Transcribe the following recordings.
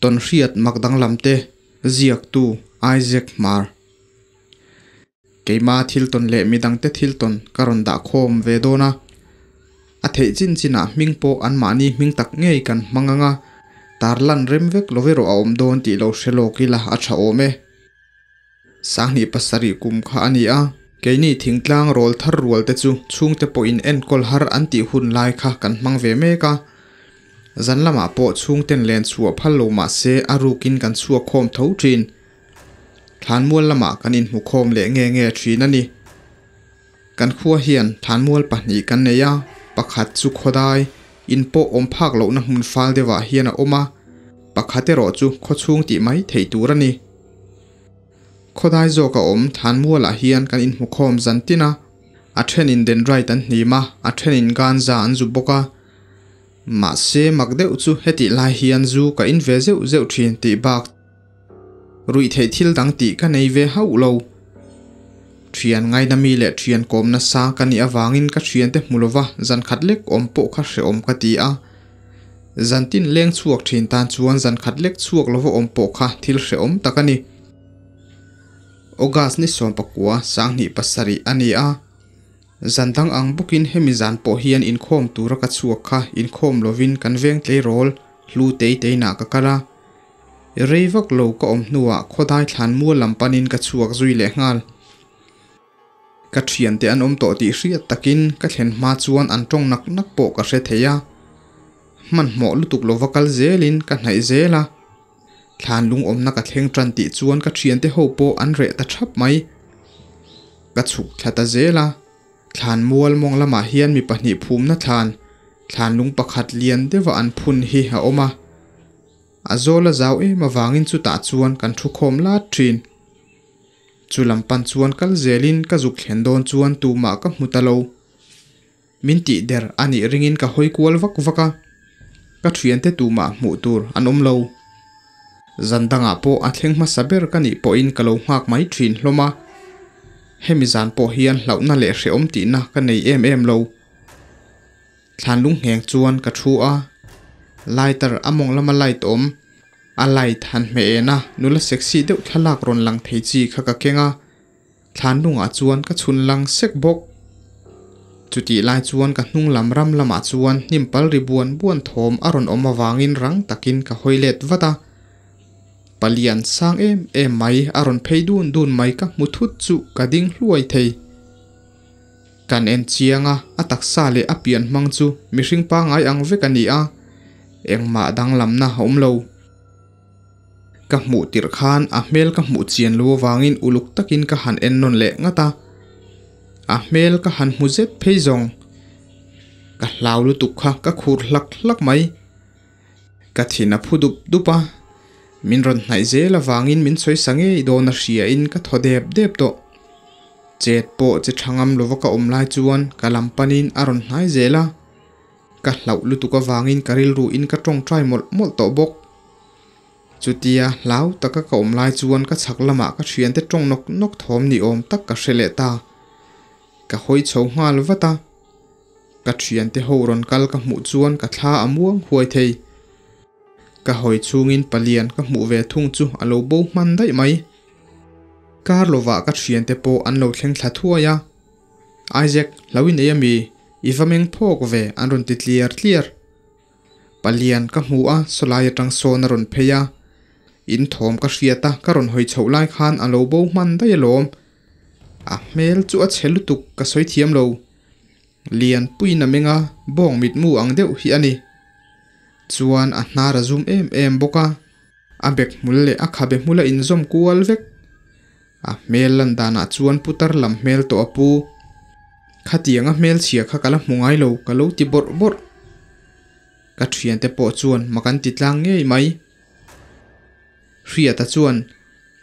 Tawnhriat mak danglam te ziaktu Isaac Hmar. Keima thil tawn leh midangte thil tawn ka rawn dah khawm ve dawn a, a theih chin chinah hming pawh anmahni hming tak ngei kan hmang ang a, tarlan rem vek lo erawh a awm dawn tih lo hre lawk ila a tha awm e. Sanghnih pasarih kum kha a ni a, keini thingtlang rawl thar rual te chu chhungte pawhin enkawl har an tih hun lai kha kan hmang ve mek a. Zan lamah pawh chhungten len chhuah phal lo mah se a rukin kan chhuak khawm tho thin. Thlanmual lamah kan inhmu khawm leh nge nge thin a ni. Kan khua hian thlanmual pahnih kan nei a, pakhat chu khawdai, in pawh awm phak lohna hmun fal deuhah hian a awm a, pakhat erawh chu khawchhung tih mai theih tur a ni. Khawdai zawk a awm thlanmualah hian kan inhmu khawm zan tin a, a thenin dendrite an hnim a, a thenin ganja an zu bawk a. Mahse mak deuh chu hetih lai hian zu ka in ve zeuh zeuh thin tih bak Ruihtheih thil dang tih ka nei ve hauh lo. Thian ngaina mi leh thian kawm nasa ka nih avangin ka thiante hmu lova zan khat lek awm pawh kha hrehawm ka ti a. Zan tin leng chhuak thin tan chuan zan khat lek chhuak lova awm pawh kha thil hrehawm tak a ni. August ni sawmpakua sanghnih pasarih a ni a. Zan dang ang bawkin hemi zan pawh hian inkhawm tura ka chhuak kha inkhawm lovin kan veng tleirawl hlu tei teinah ka kal a. Rei vak lo ka awm hnuah khawdai thlan mual lam panin ka chhuak zui leh nghal. Ka thiante an awm tawh tih hriat takin ka thlen hma chuan an tawng nak nak pawh ka hre thei a. Hmanhmawh lutuk lova kal zelin ka hnaih zel a. Thlan lungawmna ka thleng tan tih chuan ka thiante ho pawh an reh ta thap mai. Ka chhuk thla ta zel a. Thlan mual mawng lamah hian mi pahnih phumna thlan, thlan lung pakhat lian deuha an phun hi a awm a. A zawl a zau em avangin chutah chuan kan thu khawm lat thin. Chu lam pan chuan kal zelin ka zuk thlen dawn chuan tumah ka hmu ta lo. Min tih der a nih ringin ka hawi kual vak vak a, ka thiante tumah hmuh tur an awm lo. Zan dangah pawh a thleng hmasa ber ka nih pawhin ka lo nghak mai thin hlawm a. Hemi zan pawh hian hlauhna leh hrehawm tihna ka nei em em lo. Thlan lung ngheng chuan ka thu a, lighter a mawng lama light awm, a light han hmeh en a, nula sexy deuh thlalak rawn lang thei chi kha ka keng a, thlan lungah chuan ka chhun lang sek bawk. Chutih lai chuan ka hnung lam ram lamah chuan hnim pal ri buan buan thawm a rawn awm avangin rang takin ka hawi let vat a. Palian sang em em mai a rawn phei dun dun mai ka hmu thut chu ka ding hluai thei. Kan en chiang a, a taksa leh a pian hmang chu mihring pangngai ang vek a ni a, engmah danglamna a awm lo. Ka hmuh tirh khan a hmel ka hmuh chian lo avangin uluk takin ka han en nawn leh ngat a, a hmel ka han hmu zet phei zawng. Ka hlau lutuk kha ka khur hlak hlak mai. Ka thin a phu dup dup a, min rawn hnaih zel avangin min sawi sa ngei dawn a hria in ka thaw dep dep tawh. Chet pawh che tha ngam lova ka awm lai chuan ka lam panin a rawn hnai zel a, ka hlauh lutuk avangin ka rilru in ka tawngtai mawlh mawlh tawh bawk. Chutia hlau taka ka awm lai chuan ka chhak lamah ka thiante tawng nawk nawk thawm ni awm tak ka hre leh ta. Ka hawi chho nghal vat a. Ka thiante ho rawn kal ka hmuh chuan ka thla a muang huai thei. Ka hawi chhungin palian ka hmuh ve thung chu a lo bo hman daih mai. Kar lovah ka thiante pawh an lo thleng thla thuai a. Isaac, hlo i nei ami? I va meng phawk ve an rawn ti tliar tliar. Palian ka hmu a, sawlai atang sawn a rawn phei a. In thawm ka hriat a, ka rawn hawi chhoh lai khan a lo bo hman daih alawm. A hmel chu a chhe lutuk ka sawi thiam lo. Lian puiin a meng a, bawng mitmu ang deuh hi a ni. Chuan a hnar a zum em em bawk a, a bek hmul leh a khabe hmul a inzawm kual vek. A hmel lan danah chuan putar lam hmel tawh a pu. Khatiang a hmelchhia kha ka la hmu ngai lo ka lo ti bawrh bawrh. Ka thiante pawh chuan mak an ti tlang ngei mai. Hriata chuan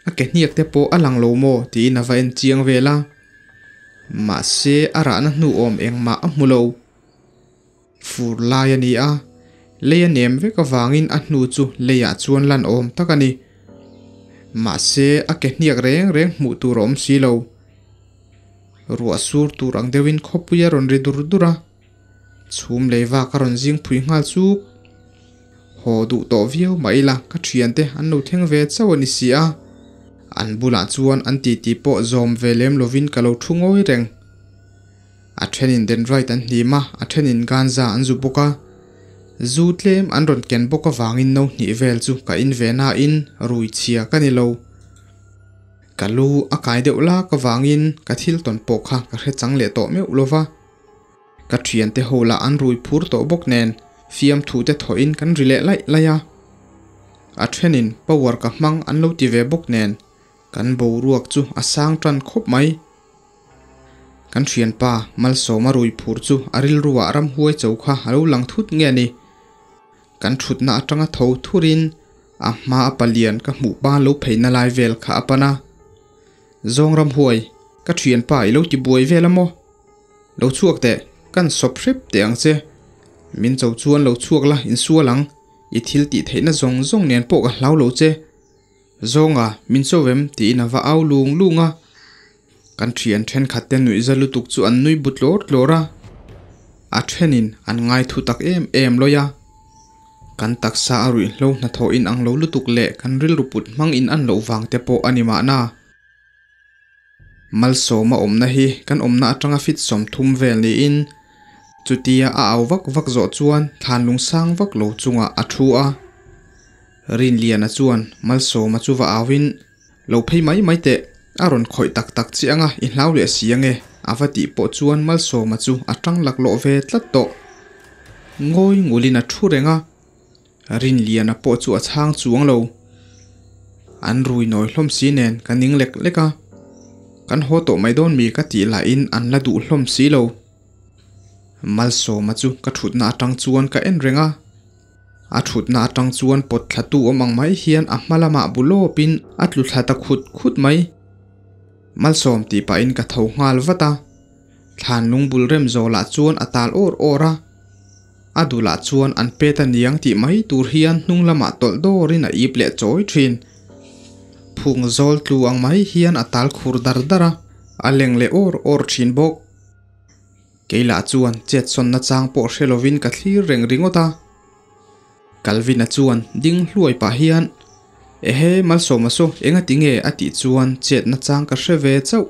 a ke hniak te pawh a lang lo maw tiin a va en chiang vel a. Mahse a rahna hnu awm engmah a hmu lo. Fur lai a ni a, lei a nem vek avangin a hnu chu leiah chuan lan awm tak a ni. Mahse a ke hniak reng reng hmuh tur a awm si lo. Ruah sur tur ang deuhin khawpui a rawn ri dur dur a. Chhum lei vak a rawn zing phui nghal chuk. Haw duh tawh viau mah ila ka thiante an lo thleng ve chauh a ni si a. An bulah chuan an titi pawh zawm ve lem lovin ka lo thu ngawi reng. A thenin dendrite an hnim a, a thenin ganja an zu bawk a. Zu tlem an rawn ken bawk avangin no hnih vel chu ka in ve nain rui chhia ka ni lo. Ka lu a kai deuh lak avangin ka thil tawn pawh kha ka hre chang leh tawh meuh lova. Ka thiante ho lah an rui phur tawh bawk nen fiamthu te thawhin kan ri leh laih laih a. A thenin power ka hmang an lo ti ve bawk nen kan boruak chu a sang tan khawp mai. Kan thianpa Malsawma rui phur chu a rilruah ramhuai cho kha a lo lang thut nge ni. Kan thutna atanga tho thurin a hma a palian ka hmuh pa lo pheina lai vel kha a pan a. Zawng ramhuai, ka thianpa i lo ti buai vel a maw? Lo chhuak teh, kan sawp hrep teh ang che. Min cho chuan lo chhuak la insual ang, i thil tih theihna zawng zawng nen pawh ka hlau lo che. Zawnga, min cho em? tiin a va au lung lung a. Kan thian thenkhat te nuih za lutuk chu an nui bu tlawr tlawr a. A thenin an ngai thu tak em em lawi a. Kan taksa a ruihhlo hnathawh in ang lo lutuk leh kan rilru put hmang in an loh vang te pawh a ni mahna. Malsawma awmna hi kan awmna atanga fit 30 vel niin chutia a au vak vak zawh chuan thlan lung sang vak lo chungah a thu a. Rinliana chuan Malsawma chu va auin lo phei mai mai teh a rawn khawih tak tak che anga i hlau leh si ange a va tih pawh chuan Malsawma chu a tang laklawh ve tlat tawh. Ngawi ngulin a thu reng a. Rinliana pawh chu a chhang chuang lo. An rui nawi hlawm si nen ka ning lek lek a. Kan haw tawh mai dawn mi ka tih lahin an la duh hlawm si lo. Malsawma chu ka thutna atang chuan ka en reng a. A thutna atang chuan pawt thla tu awm ang mai hian a hma lamah bu lawpin a tlu thla ta khut khut mai. Malsawm tih pahin ka tho nghal vat a. Thlan lung bul rem zawhlah chuan a tal awr awr a. A dulah chuan an pet a niang tih mai tur hian hnung lamah tawlh dawrin a ip leh chawi thin. Phung zawl tlu ang mai hian a tal khur dar dar a, a leng leh awr awr thin bawk. Keilah chuan chetsawn nachang pawh hre lovin ka thlir reng ringawt a. Calvin-a chuan ding hluai pah hian, Ehe, Malsawma saw engati nge a tih chuan chet nachang ka hre ve chauh.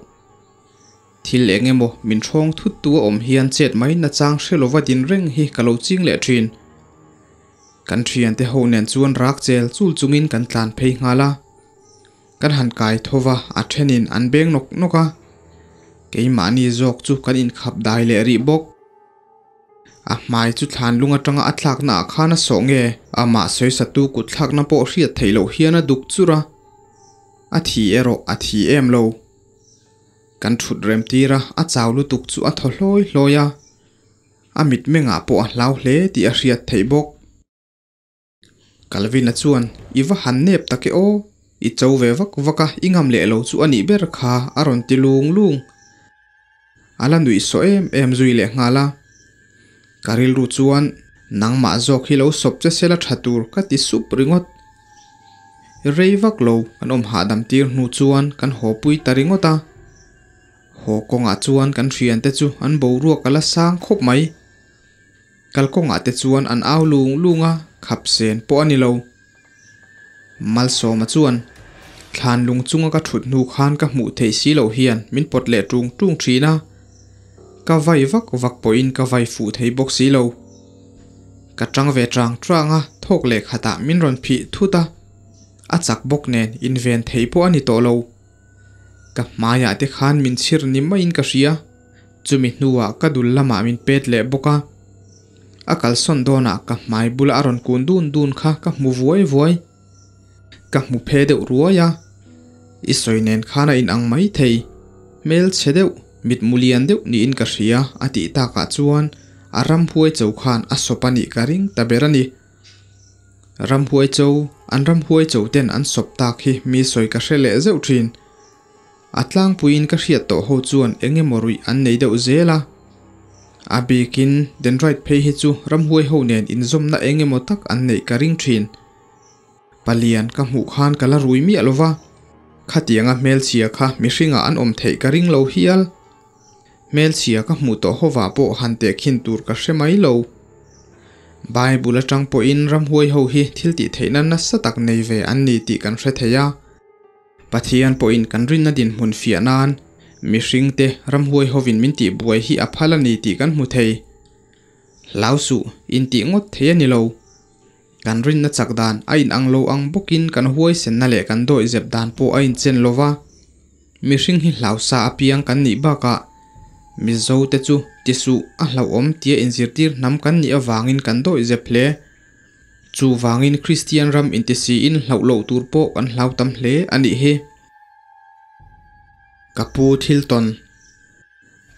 Thil eng emaw min hrawng thut tu a awm hian chet mai nachang hre lova din reng hi ka lo ching leh thin. Kan thiante ho nen chuan rak chel chul chungin kan tlan phei nghal a. Kan han kai tho va, a thenin an beng nawk nawk a. Keimahni zawk chu kan inkhap dai leh rih bawk. A hmai chu thlan lung atanga a thlakna ah khan a sawh nge? Amah sawisatu kut thlakna pawh hriat theih loh hian a duk chur a. A thi erawh a thi em lo. Kan thut rem tir a, a chau lutuk chu a thaw hlawi hlawi a. A mitmengah pawh a hlau hle tih a hriat theih bawk. Calvin-a chuan, I va han nep tak e aw, i cho ve vak vak a, i ngam leh lo chu a nih ber kha, a rawn ti lung lung. A la nuih sawh em em zui leh nghal a. Ka rilru chuan, Nangmah zawk hi lo sawp che sela tha tur, ka ti sup ringawt. Rei vak lo kan awm hahdam tir hnu chuan kan haw pui ta ringawt a. Haw kawngah chuan kan thiante chu an boruak a la sang khawp mai. Kalkawngah te chuan an au lung lung a, khap sen pawh a ni lo. Malsawma chuan, Thlan lung chunga ka thut hnu khan ka hmuh theih si loh hian min pawt leh tung tung thin a. Ka vai vak vak pawhin ka vai fuh thei bawk si lo. Ka tang ve chang chang a, thawk leh khatah min rawn phih thut a. A chak bawk nen inven thei pawh a ni tawh lo. Ka hmaiah te khan min chhir ni maiin ka hria. Chumi hnuah ka dul lamah min pet leh bawk a. A kalsawn dawnah ka hmai bula a rawn kun dun dun kha ka hmu vuai vuai. Ka hmu phe deuh ruai a. I sawi nen khan a inang mai thei. Hmel chhe deuh, mitmu lian deuh niin ka hria a tih takah chuan a ramhuai cho khan a sawp a nih ka ring ta ber a ni. Ramhuai cho, an ramhuai cho ten an sawp tak hi mi sawi ka hre leh zeuh thin. A tlangpuiin ka hriat tawh ho chuan eng emaw ruih an nei deuh zel a. A bikin dendrite phei hi chu ramhuai ho nen inzawmna eng emaw tak an neih ka ring thin. Palian ka hmuh khan ka la rui miah lova, khatianga hmelchhia kha mihringah an awm theih ka ring lo hial. Hmelchhia ka hmuh tawh hovah pawh han tehkhin tur ka hre mai lo. Bible atang pawhin ramhuai ho hi thil tih theihna nasa tak nei ve an ni tih kan hre thei a. Pathian pawhin kan rinna dinhmun fiah nan mihringte ramhuai hovin min tih buai hi a phal a ni tih kan hmu thei. Hlau suh, intih ngawt thei a ni lo. Kan rinna chak dan a inang lo ang bawkin kan huaisenna leh kan dawihzep dan pawh a inchen lo va. Mihring hi hlausa apiang kan nih bakah Mizo te chu ti suh a hlauhawm tia inzirtir hnam kan nih avangin kan dawihzep hle. Chuvangin Kristian ram intisiin hlauh loh tur pawh kan hlau tam hle a nih hi. Ka pu thil tawn.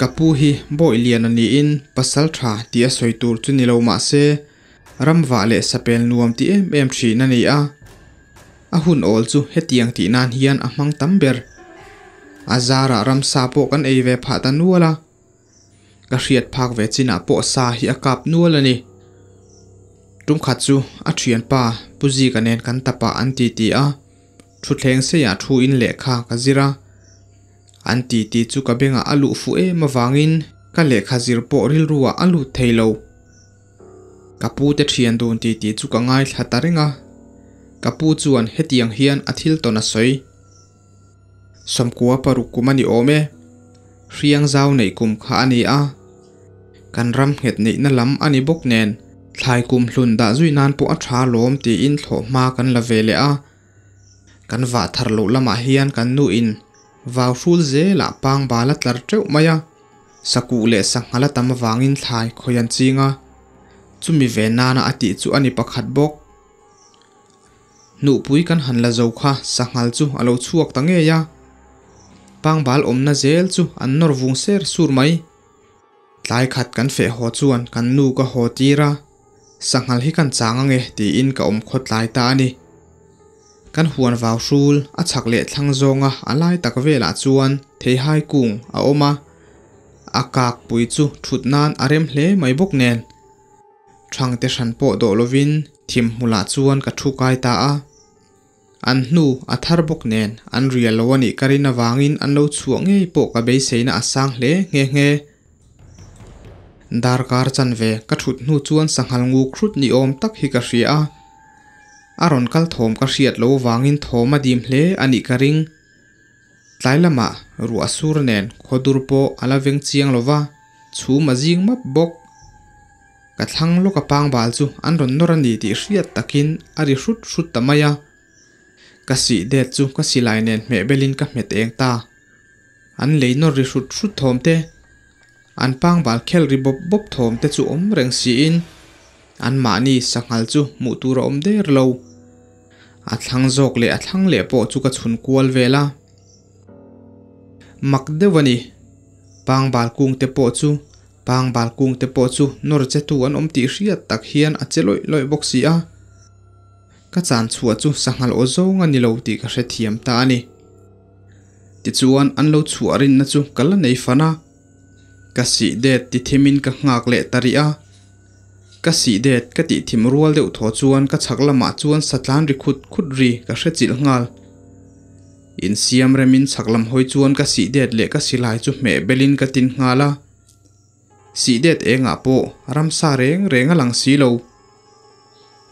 Ka pu hi bawi lian a niin pasal tha tih a sawi tur chu ni lo mah se ramvah leh sapel nuam ti em em thin a ni a. A hun awl chu hetiang tih nan hian a hmang tam ber. A zarah ramsa pawh kan ei ve phah ta nual a. Ka hriat phak ve chinah pawh sa hi a kap nual a ni. Tumkhat chu a thianpa Pu Zika nen kan tapah an titi a. Thutthleng seiah thu in lehkha ka zir a, an titi chu ka bengah a luh fuh em avangin ka lehkha zir pawh rilruah a lut thei lo. Ka pu te thian dun titi chu ka ngaithla ta reng a, ka pu chuan hetiang hian a thil tawn a sawi. Sawmkua paruk kum a ni awm e, hriang zau neih kum kha a ni a, kan ram nghet neihna lam a ni bawk nen thlai kum hlun dah zui nan pawh a tha lawm tiin thlawhhma kan la ve leh a. Kan vah thar loh lamah hian kan nu in vau hrul zelah pang bal a tlar teuh mai a, sakuh leh sanghal a tam avangin thlai khawi an ching a, chumi ve nana a tih chu a ni pakhat bawk. Hnuhpui kan han la zo kha sanghal chu a lo chhuak ta ngei a, pang bal awmna zel chu an nawr vung ser sur mai. Tlai khat kan feh haw chuan kan nu ka haw tir a, Sanghal hi kan chang ange tiin ka awm khawt lai ta a ni. Kan huan vau hrul a chhak leh thlang zawnga a lai tak velah chuan theihai kung a awm a, a kak pui chu thut nan a rem hle mai bawk nen. Thangte hran pawh dawh lovin thim hmulah chuan ka thu kai ta a. An hnu a thar bawk nen an rial lo a nih ka rin avangin an lo chhuah ngei pawh ka beiseina a sang hle nghe nghe. Darkar chanve ka thut hnu chuan sanghal nguk hrut ni awm tak hi ka hria a, a rawn kal thawm ka hriat lo avangin thawm a dim hle a nih ka ring. Tlai lamah ruah sur nen khawdur pawh a la veng chiang lo va, chhum a zing map bawk. Ka thlang lawk a pangbal chu an rawn nawr a ni tih hriat takin a ri hrut hrut ta mai a. Ka sih det chu ka silai nen hmeh belin ka hmet eng ta. An lei nawr ri hrut hrut thawm te, an pangbal khel ri bawp bawp thawm te chu awm reng siin anmahni sanghal chu hmuh tur a awm der lo. A thlang zawk leh a thlang leh pawh chu ka chhun kual vel a. Mak deuh a ni. Pangbal kung te pawh chu Pangbal kung te pawh chu nawr che tu an awm tih hriat tak hian a che lawih lawih bawk si a. Ka chan chhuah chu sanghal aw zawng a ni lo tih ka hrethiam ta a ni. Tichuan an lo chhuah rinna chu ka la nei fan a. Ka sih det ti thimin ka nghak leh ta rih a. Ka sih det ka tih thim rual deuh thaw chuan ka chhak lamah chuan satlan ri khut khut ri ka hre chilh nghal. Insiam remin chhak lam hawi chuan ka sih det leh ka silai chu hmeh belin ka tin nghal a. Sih det engah pawh ramsa reng reng a lang si lo.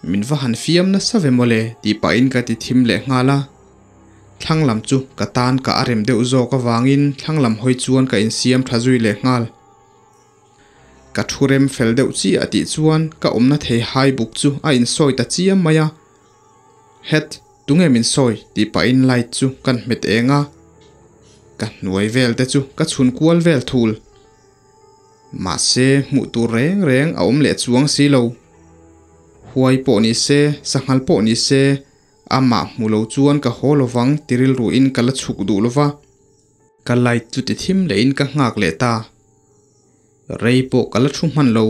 Min va han fiam nasa ve mawle tih pahin ka ti thim leh nghal a. Thlang lam chu ka tan ka a rem deuh zawk avangin thlang lam hawi chuan ka insiam tha zui leh nghal. Ka thu rem fel deuh chiah tih chuan ka awmna thei hai buk chu a insawi ta chiam mai a. Het, tunge min sawi tih pahin light chu kan hmet eng a. Ka hnuai vel te chu ka chhun kual vel thul. Mahse hmuh tur reng reng a awm leh chuang si lo. Huai pawh ni se, sanghal pawh ni se, amah hmu lo chuan ka haw lovang ti rilruin ka la chhuk duh lova. Ka light chu ti thim lehin ka nghak leh ta. Rei pawh ka la thu hman lo.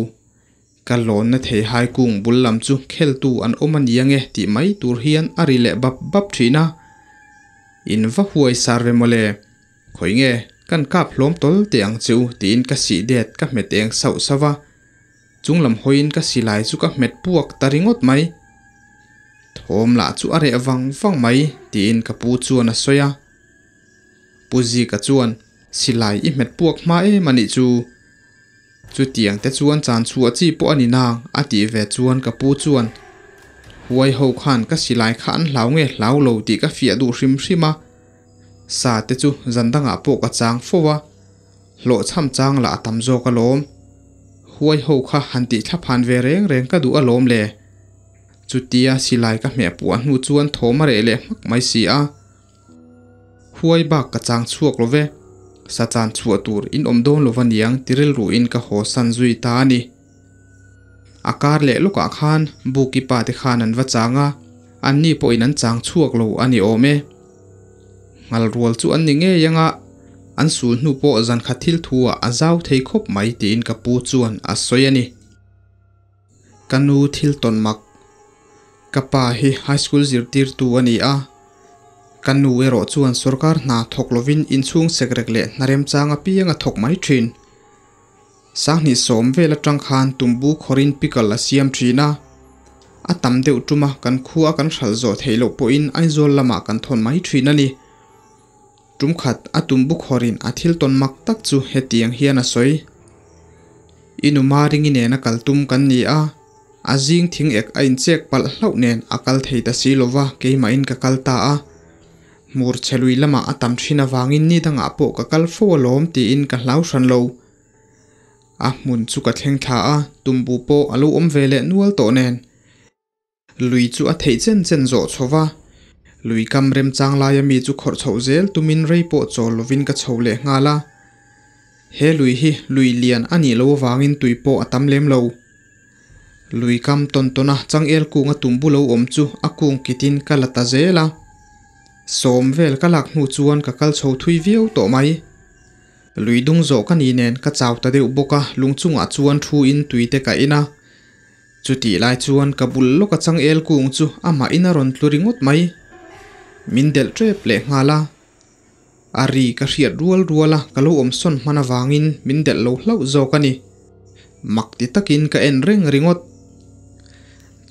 Ka lawnna thei hai kung bul lam chu kheltu an awm a nia nge tih mai tur hian a ri leh bap bap thin a. In va huai sar ve mawle. Khawi nge, kan kap hlawm tawl teh ang che u tiin ka sih det ka hmet eng sauh sauh a. Chung lam hawiin ka silai chu ka hmet puak ta ringawt mai. Thawm lah chu a reh vang vang mai tiin ka pu chuan a sawi a. Pu Zika chuan, Silai i hmet puak hma em a nih chu. Chutiang te chuan chan chhuah chi pawh a ni nang a tih ve chuan ka pu chuan huai ho khan ka silai kha an hlau nge hlau lo tih ka fiah duh hrim hrim a, sa te chu zan dangah pawh ka chang fo a, hlawhchham chang lah a tam zawk alawm. Huai ho kha han tih thla phan ve reng reng ka duh alawm le. Chutia silai ka hmeh puah hnu chuan thawm a reh leh hmak mai si a. Huai bak ka chang chhuak lo ve. Sa chan chhuah tur in awm dawn lo va niang ti rilruin ka haw san zui ta a ni. A kar leh lawkah khan Buki pa te khan an va chang a, anni pawhin an chang chhuak lo a ni awm e. Ngal rual chu an ni ngei anga an sul hnu pawh zan khat thil thu ah a zau thei khawp mai tiin ka pu chuan a sawi a ni. Ka nu thil tawn mak. Ka pa hi high school zirtirtu a ni a, ka nu erawh chuan sorkar hna thawk lovin inchhung sekrek leh hna remchang apiang a thawk mai thin. Sanghnih sawm vel atang khan tumbu khawrin pickle a siam thin a, a tam deuh tuma kan khua kan hralh zawh theih loh pawhin Aizawl lamah kan thawn mai thin a ni. Tum khat a tumbu khawrin a thil tawn mak tak chu hetiang hian a sawi. I nu Maringi nena kal tum kan ni a, a zing thing ek a inchek palh hlauh nen a kal thei ta si lova keimahin ka kal ta a. Hmur chhe lui lamah a tam thin avangin ni dangah pawh ka kal fo alawm tiin ka hlau hran lo. A hmun chu ka thleng thla a, tumbu pawh a lo awm ve leh nual tawh nen. Lui chu a theih chen chen zawh chho va, lui kam remchang laia mi chu khawrh chhoh zel tumin rei pawh chawl lovin ka chho leh nghal a. He lui hi lui lian a nih loh avangin tui pawh a tam lem lo. Lui kam tawn tawn a changel kunga tumbu lo awm chu a kung kitin ka la ta zel a. Sawm vel ka lak hnu chuan ka kal chho thui viau tawh mai. Lui dung zawh ka ni nen ka chau ta deuh bawk a, lung chungah chuan thu in tui te ka in a. Chutih lai chuan ka bul lawk a changel kung chu amah in a rawn tlu ringawt mai. Min delh tep leh nghal a. A ri ka hriat rual rual a ka lo awm sawn hman avangin min delh lo hlauh zawk a ni. Mak ti takin ka en reng ringawt.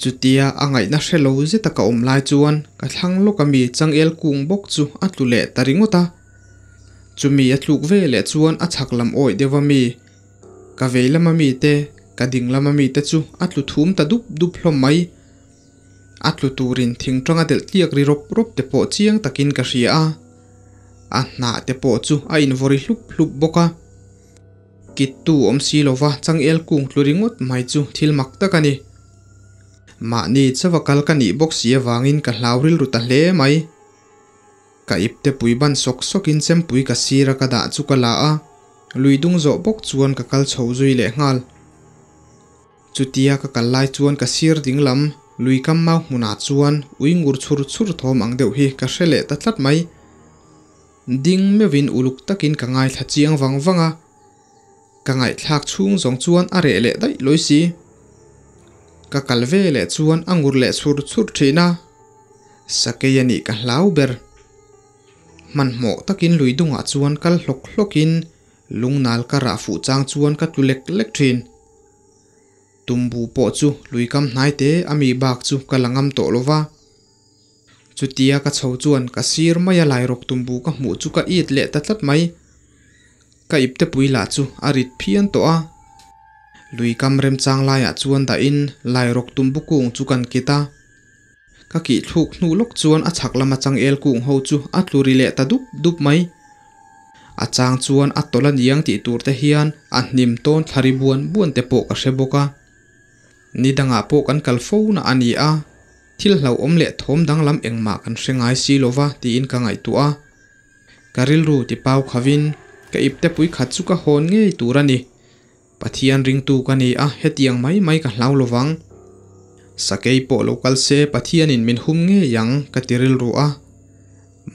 Chutia a ngaihna hre lo zeta ka awm lai chuan ka thlang lawk ami changel kung bawk chu a tlu leh ta ringawt a. Chumi a tluk ve leh chuan a chhak lam awih deuh a mi, ka vei lama mi te, ka ding lama mi te chu a tlu thum ta dup dup hlawm mai. A tlu turin thing tanga delh tliak ri rawp rawp te pawh chiang takin ka hria a, a hnah te pawh chu a invawri hlup hlup bawk a. Kittu awm si lova changel kung tlu ringawt mai chu thil mak tak a ni. Mahni chauha kal ka nih bawk si avangin ka hlau rilru ta hle mai. Ka ipte pui ban sawk sawkin chempui ka sira ka dah chu ka la a, lui dung zawh bawk chuan ka kal chho zui leh nghal. Chutia ka kal lai chuan ka sir ding lam lui kam mau hmunah chuan ui ngur chhur chhur thawm ang deuh hi ka hre leh ta tlat mai. Ding meuhin uluk takin ka ngaithla chiang vang vang a, ka ngaihthlak chhung zawng chuan a reh leh daih lawi si. Ka kal ve leh chuan a ngur leh chhur chhur thin a, sakei a nih ka hlau ber. Hmanhmawh takin lui dungah chuan kal hlawk hlawkin lungnal ka rah fuh chang chuan ka tlu lek lek thin. Tumbu pawh chu lui kam hnai te a mi bak chu ka la ngam tawh lo va. Chutia ka chho chuan ka sir mai a lairawk tumbu ka hmuh chu ka it leh ta tlat mai. Ka ipte pui lah chu a rit phian tawh a. Lui kam remchang laiah chuan dahin lairawk tumbu kung chu kan kit a. Ka kih thluk hnu lawk chuan a chhak lama changel kung ho chu a tlu ri leh ta dup dup mai. A chang chuan a tawlh a niang tih tur te hian a hnim tawn thla ri buan buan te pawh ka hre bawk a. Ni dangah pawh kan kal fo na a ni a, thil hlauhawm leh thawm danglam engmah kan hre ngai si lova tiin ka ngaihtuah a. Ka rilru ti pau khavin ka ipte pui khat chu ka hawn ngei tur a ni. Pathian ringtu ka ni a, hetiang mai mai ka hlau lovang. Sakei pawh lo kal se Pathianin min hum ngei ang ka ti rilru a.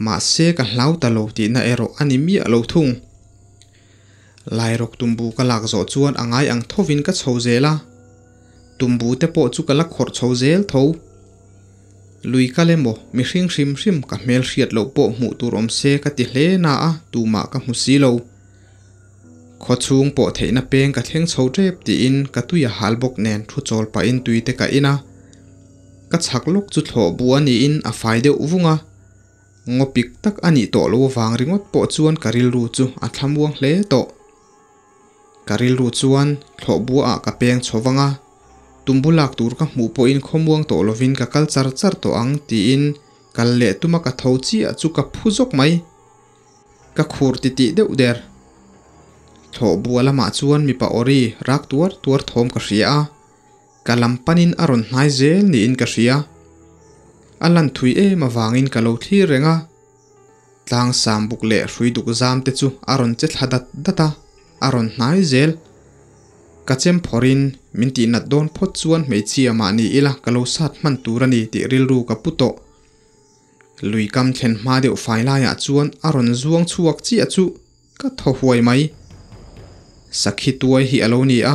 Mahse ka hlau ta lo tihna erawh a ni miah lo thung. Lairawk tumbu ka lak zawh chuan a ngai ang thovin ka chho zel a. Tumbu te pawh chu ka la khawrh chho zel tho. Lui kal emaw mihring hrim hrim ka hmel hriat loh pawh hmuh tur awm se ka ti hle na a, tumah ka hmu si lo. Khaw chhung pawh theihna peng ka thleng chho tep tiin ka tui a hal bawk nen thu chawl pahin tui te ka in a. Ka chhak lawk chu thlawh bu a niin a fai deuh vung a. Ngaw pik tak a nih tawh lo vang ringawt pawh chuan ka rilru chu a thlamuang hle tawh. Ka rilru chuan thlawhbua ah ka peng chho vang a, tumbu lak tur ka hmuh pawhin khawmuang tawh lovin ka kal char char tawh ang tiin kal leh tuma ka tho chiah chu ka phu zawk mai. Ka khur titih deuh der. Thlawhbua lamah chuan mipa awri rak tuar tuar thawm ka hria a, ka lam panin a rawn hnai zel niin ka hria. A lan thui em avangin ka lo thlir reng a. Tlang sam buk leh hrui duk zam te chu a rawn che thla dat dat a, a rawn hnai zel. Ka chem phawrhin min tih nat dawn phawt chuan hmeichhia mahni ila ka lo sat hman tur a ni tih rilru ka pu tawh. Lui kam thlen hma deuh fai laiah chuan a rawn zuang chhuak chiah chu ka thaw huai mai. Sakhi tuai hi a lo ni a,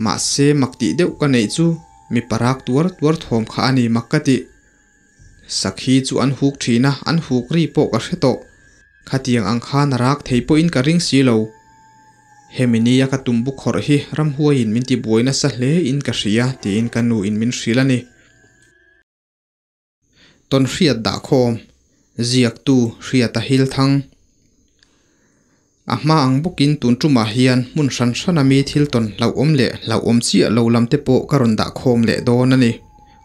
mahse mak tih deuh ka neih chu mipa rak tuar tuar thawm kha a ni mak ka tih. Sakhi chu an huk thin a, an huk ri pawh ka hre tawh. Khatiang ang khan a rak thei pawhin ka ring si lo. Hemi nia ka tum buk khawrh hi ramhuaiin min ti buai nasa hle in ka hria tiin ka nu in min hrilh a ni. Tawn hriat dah khawm, ziaktu Hriata Hilthang. A hma ang bawkin tun tumah hian hmun hran hrana mi thil tawn hlauhawm leh hlauhawm chiah lo lam te pawh ka rawn dah khawm leh dawn a ni.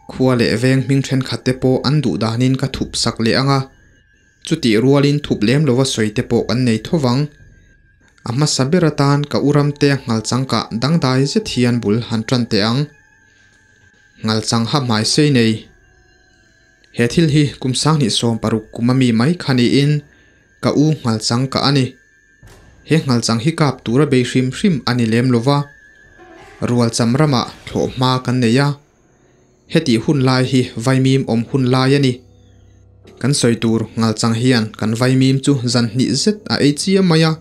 Khua leh veng hming thenkhat te pawh an duh danin ka thup sak leh ang a, chutih rualin thup lem lova sawi te pawh kan nei tho vang. A hmasa ber atan ka u ramte nghal changkah dangdai zet hian bul han tan teh ang. Nghal chang ha hmai sei nei. He thil hi kum sanghnih 60 kum ami mai kha niin ka u nghal chang ka a ni. He nghal chang hi kap tura bei hrim hrim a ni lem lova. Rual cham ramah thlawh hma kan nei a. Hetih hun lai hi vaimim awm hun lai a ni. Kan sawi tur nghal chang hian kan vaimim chu zan hnih zet a ei chiam mai a.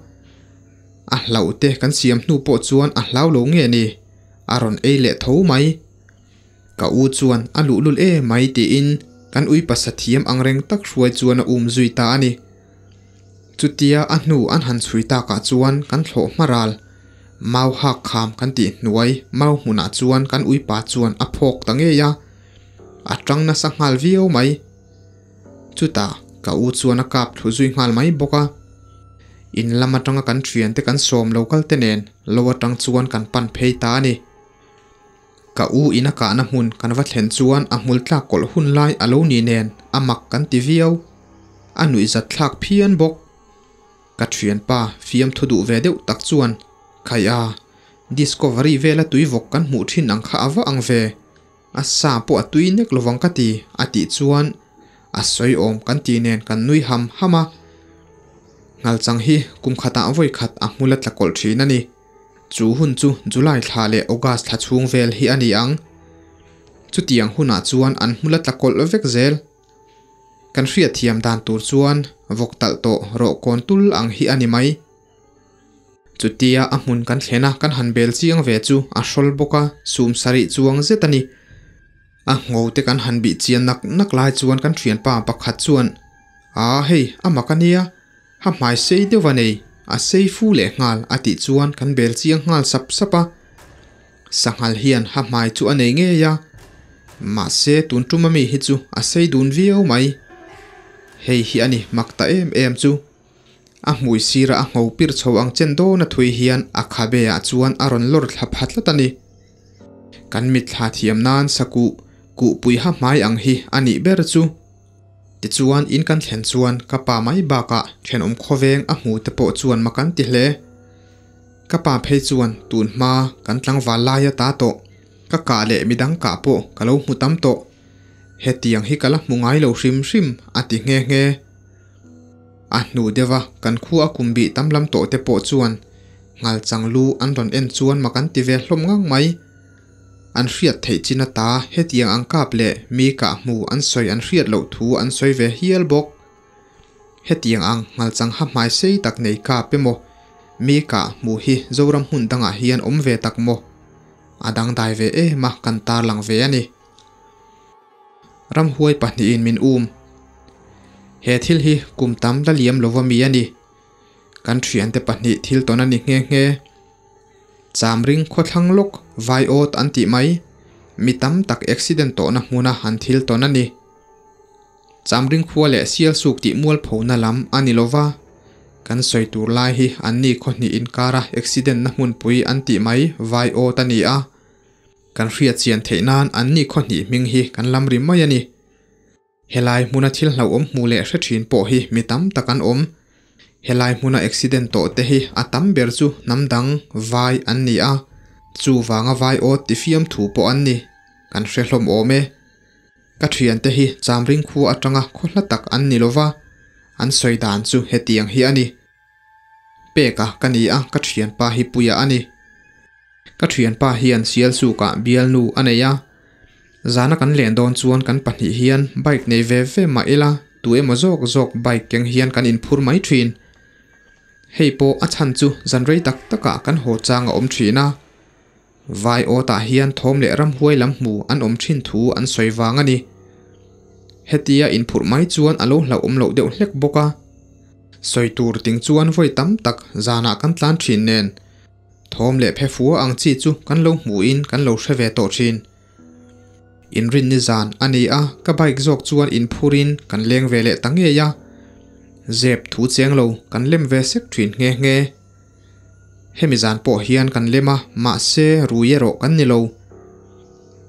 A hlauh te kan siam hnu pawh chuan a hlau lo nge ni, a rawn ei leh tho mai. Ka u chuan a luhlul e mai tiin kan ui pasa thiam ang reng tak hruai chuan a um zui ta a ni. Chutia a hnu an han chhui takah chuan kan thlawh hma ral. Mau hak kham kan tih hnuai mau hmunah chuan kan uipa chuan a phawk ta ngei a, a tang nasa nghal viau mai. Chutah ka u chuan a kap thlu zui nghal mai bawk a. In lam atanga kan thiante kan sawm lo kal te nen lo atang chuan kan pan phei ta a ni. Ka u in a kahna hmun kan va thlen chuan a hmul tlak kawlh hun lai a lo ni nen a mak kan ti viau. A nuihzat thlak phian bawk. Ka thianpa fiam thu duh ve deuh tak chuan, Khai a, Discovery vela tuivawk kan hmuh thin ang kha a va ang ve. A sa pawh a tui nek lovang ka ti, a tih chuan a sawi awm kan tih nen kan nui ham ham a. Nghalchang hi kum khatah vawi khat a hmul a tla kawlh thin a ni. Chu hun chu July thla leh August thla chhung vel hi a ni ang. Chutiang hunah chuan an hmul a tla kawlh vek zel. Kan hriatthiam dan tur chuan vawk talh tawh rawh kawn tul ang hi a ni mai. Chutia a hmun kan thlen a kan han bel chiang ve chu a hrawl bawk a, sum sarih chuang zet a ni. A ngho te kan han bih chian nak nak lai chuan kan thianpa pakhat chuan, A hei, a mak a nia, ha hmai sei deuh a nei, a sei fu leh nghal a tih chuan kan bel chiang nghal sap sap a. Sanghal hian ha hmai chu a nei ngei a, mahse tun tum ami hi chu a sei dun viau mai. Hei hi a ni mak ta em em chu. A hmui sira a ngho pir chho ang chen dawn a thui hian a khabe ah chuan a rawn lawr thla pha tlat a ni. Kan mitthla thiam nan sakuh kuhpui ha hmai ang hi a nih ber chu. Tichuan in kan thlen chuan ka pa mai bakah thenawm khawveng a hmu te pawh chuan mak an ti hle. Ka pa phei chuan tun hma kan tlangval lai a ta tawh, ka kah leh midang kah pawh ka lo hmu tam tawh. Hetiang hi ka la hmu ngai lo hrim hrim a ti nghe nghe. A hnu deuha kan khua a kum bih tam lam tawh te pawh chuan Nghalchang lu an rawn en chuan mak an ti ve hlawm ngang mai. An hriat theih chin ata hetiang ang kap leh mi kah hmu an sawi an hriat loh thu an sawi ve hial bawk. Hetiang ang Nghalchang ha hmai sei tak nei kap emaw mi kah hmu hi Zoram hmun dangah hian awm ve tak maw? A dangdai ve em a kan tarlang ve a ni. Ramhuai pahnihin min um. He thil hi kum tam la liam lova mi a ni. Kan thiante pahnih thil tawn a ni nghe nghe. Chamring khawthlang lawk vai awt an tih mai. Mi tam tak accident tawhna hmuna an thil tawn a ni. Chamring khua leh Sialsuk tih mualphona lam a ni lova. Kan sawi tur lai hi anni khaw hnih inkara accident na hmunpui an tih mai vai awt a ni a. Kan hriat chian theih nan anni khaw hnih hming hi kan lam ri mai a ni. Helai hmuna thil hlauhawm hmuh leh hre thin pawh hi mi tam tak an awm. Helai hmuna accident tawh te hi a tam ber chu hnam dang, vai, an ni a, chuvanga vai awt ti fiam thu pawh an ni. Kan hre hlawm awm e. Ka thiante hi Chamring khua atanga khaw hla tak an ni lova, an sawi dan chu hetiang hi a ni. Peka ka ni a, ka thianpa hi Puia a ni. Ka thianpa hian Sialsukah bialnu a nei a, Zana kan len dawn chuan kan pahnih hian bike nei ve ve mah ila tu emaw zawk zawk bike keng hian kan inphur mai thin. Hei pawh a chhan chu zan rei tak takah kan haw chang a awm thin a. Vai awtah hian thawm leh ramhuai lam hmu an awm thin thu an sawi vang a ni. Hetia inphurh mai chuan a lo hlauhawm loh deuh hlek bawk a. Sawi tur ting chuan vawi tam tak zanah kan tlan thin nen Thawm leh phe fua ang chi chu kan lo hmuhin kan lo hre ve tawh thin. Inrinni zan a ni a, ka bike zawk chuan inphurin kan leng ve leh ta ngei a. Zep thu cheng lo kan lem ve sek thin nghe nghe. Hemi zan pawh hian kan lem a, mahse rui erawh kan ni lo.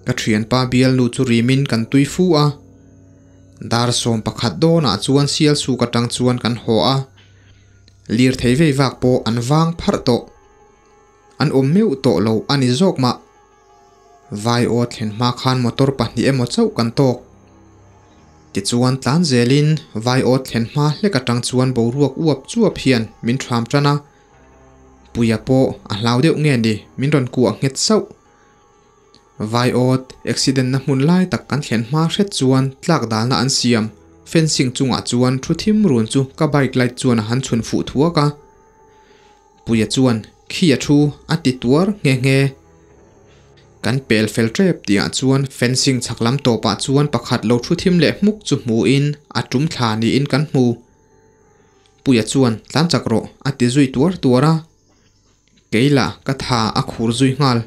Ka thianpa bialnu chu rimin kan tui fu a. Dar 11 dawnah chuan Sialsuk atang chuan kan haw a. Lirthei vei vak pawh an vang pharh tawh. An awm meuh tawh lo a ni zawk mah. Vai aw thlen hma khan motor pahnih emaw chauh kan tawk. Tichuan tlan zelin vai aw thlen hma hlek atang chuan boruak uap chuap hian min thram tan a. Puia pawh a hlau deuh nge ni min rawn kuah nghet sauh. Vai awt accident na hmun lai tak kan thlen hma hret chuan tlak dalna an siam fencing chungah chuan thu thim run chu ka bike light chuan a han chhun fuh thuak a. Puia chuan khi a thu a ti tuar nghe nghe. Kan pel fel tep tihah chuan fencing chhak lam tawpah chuan pakhat lo thu thim leh hmuk chu hmuhin a tum thla niin kan hmu. Puia chuan tlan chak rawh a ti zui tuar tuar a. Kei lah ka tha a khur zui nghal.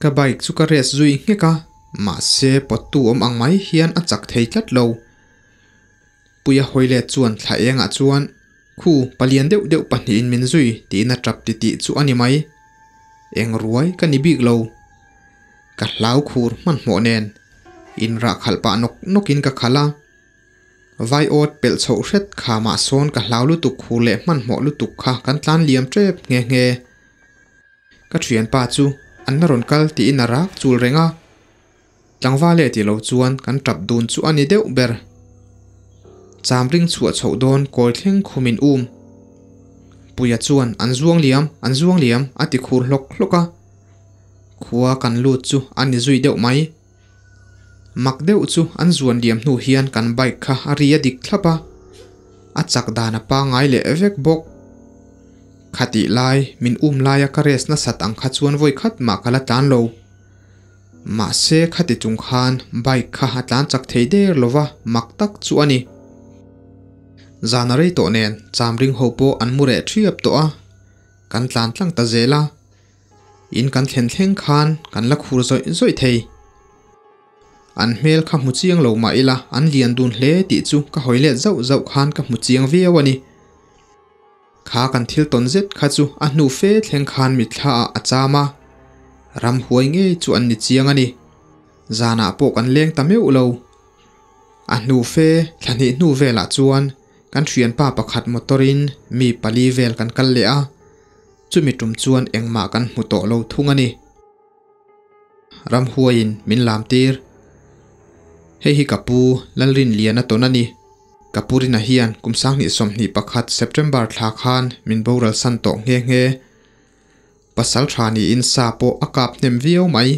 Ka bike chu ka race zui nghek a, mahse pawttu awm ang mai hian a chak thei tlat lo. Puia hawi let chuan thla engah chuan, Khu, palian deuh deuh pahnihin min zui tiin a tap titih chu a ni mai. Eng ruai ka ni bik lo. Ka hlau khur hmanhmawh nen inrah khalh pah nawk nawkin ka khalh a. Vai awt pelh chhoh hret kha mah sawn ka hlau lutuk khur leh hmanhmawh lutuk kha kan tlan liam tep nghe nghe. Ka thianpa chu an la rawn kal tiin a rak chul reng a. Tlangval leh ti lo chuan kan tap dun chu a ni deuh ber. Cham ring chhuah chhoh dawn kawi thleng khumin um. Puia chuan an zuang liam, an zuang liam a ti khur hlawk hlawk a. Khua kan lut chu a ni zui deuh mai. Mak deuh chu an zuan liam hnu hian kan bike kha a ri a dik thlap a, a chak dan a pangngai leh vek bawk. Khatih lai, min um laia ka race nasat ang kha chuan vawi khat mah ka la tlan lo. Mahse khati chung khan bike kha a tlan chak thei der lova mak tak chu a ni. Zan a rei tawh nen chamring ho pawh an mu reh thiap tawh a, kan tlan tlang ta zel a. In kan thlen thleng khan kan la khur zawih zawih thei. An hmel kha hmu chiang lo mah ila an lian dun hle tih chu ka hawi let zauh zauh khan ka hmu chiang viau a ni. Kha kan thil tawn zet kha chu a hnu fe thleng khan mitthla ah a cham a, ramhuai ngei chu an ni chiang a ni. Zanah pawh kan leng ta meuh lo. A hnu fe thla hnih hnu velah chuan kan thianpa pakhat motor in mi pali vel kan kal leh a. Chumi tum chuan engmah kan hmu tawh lo thung a ni. Ramhuaiin min lam tir. Hei hi ka pu Lalrinliana tawn a ni. Ka pu Rina hian kum 2021 September thla khan min boral san tawh nghe nghe. Pasal tha niin sa pawh a kap hnem viau mai.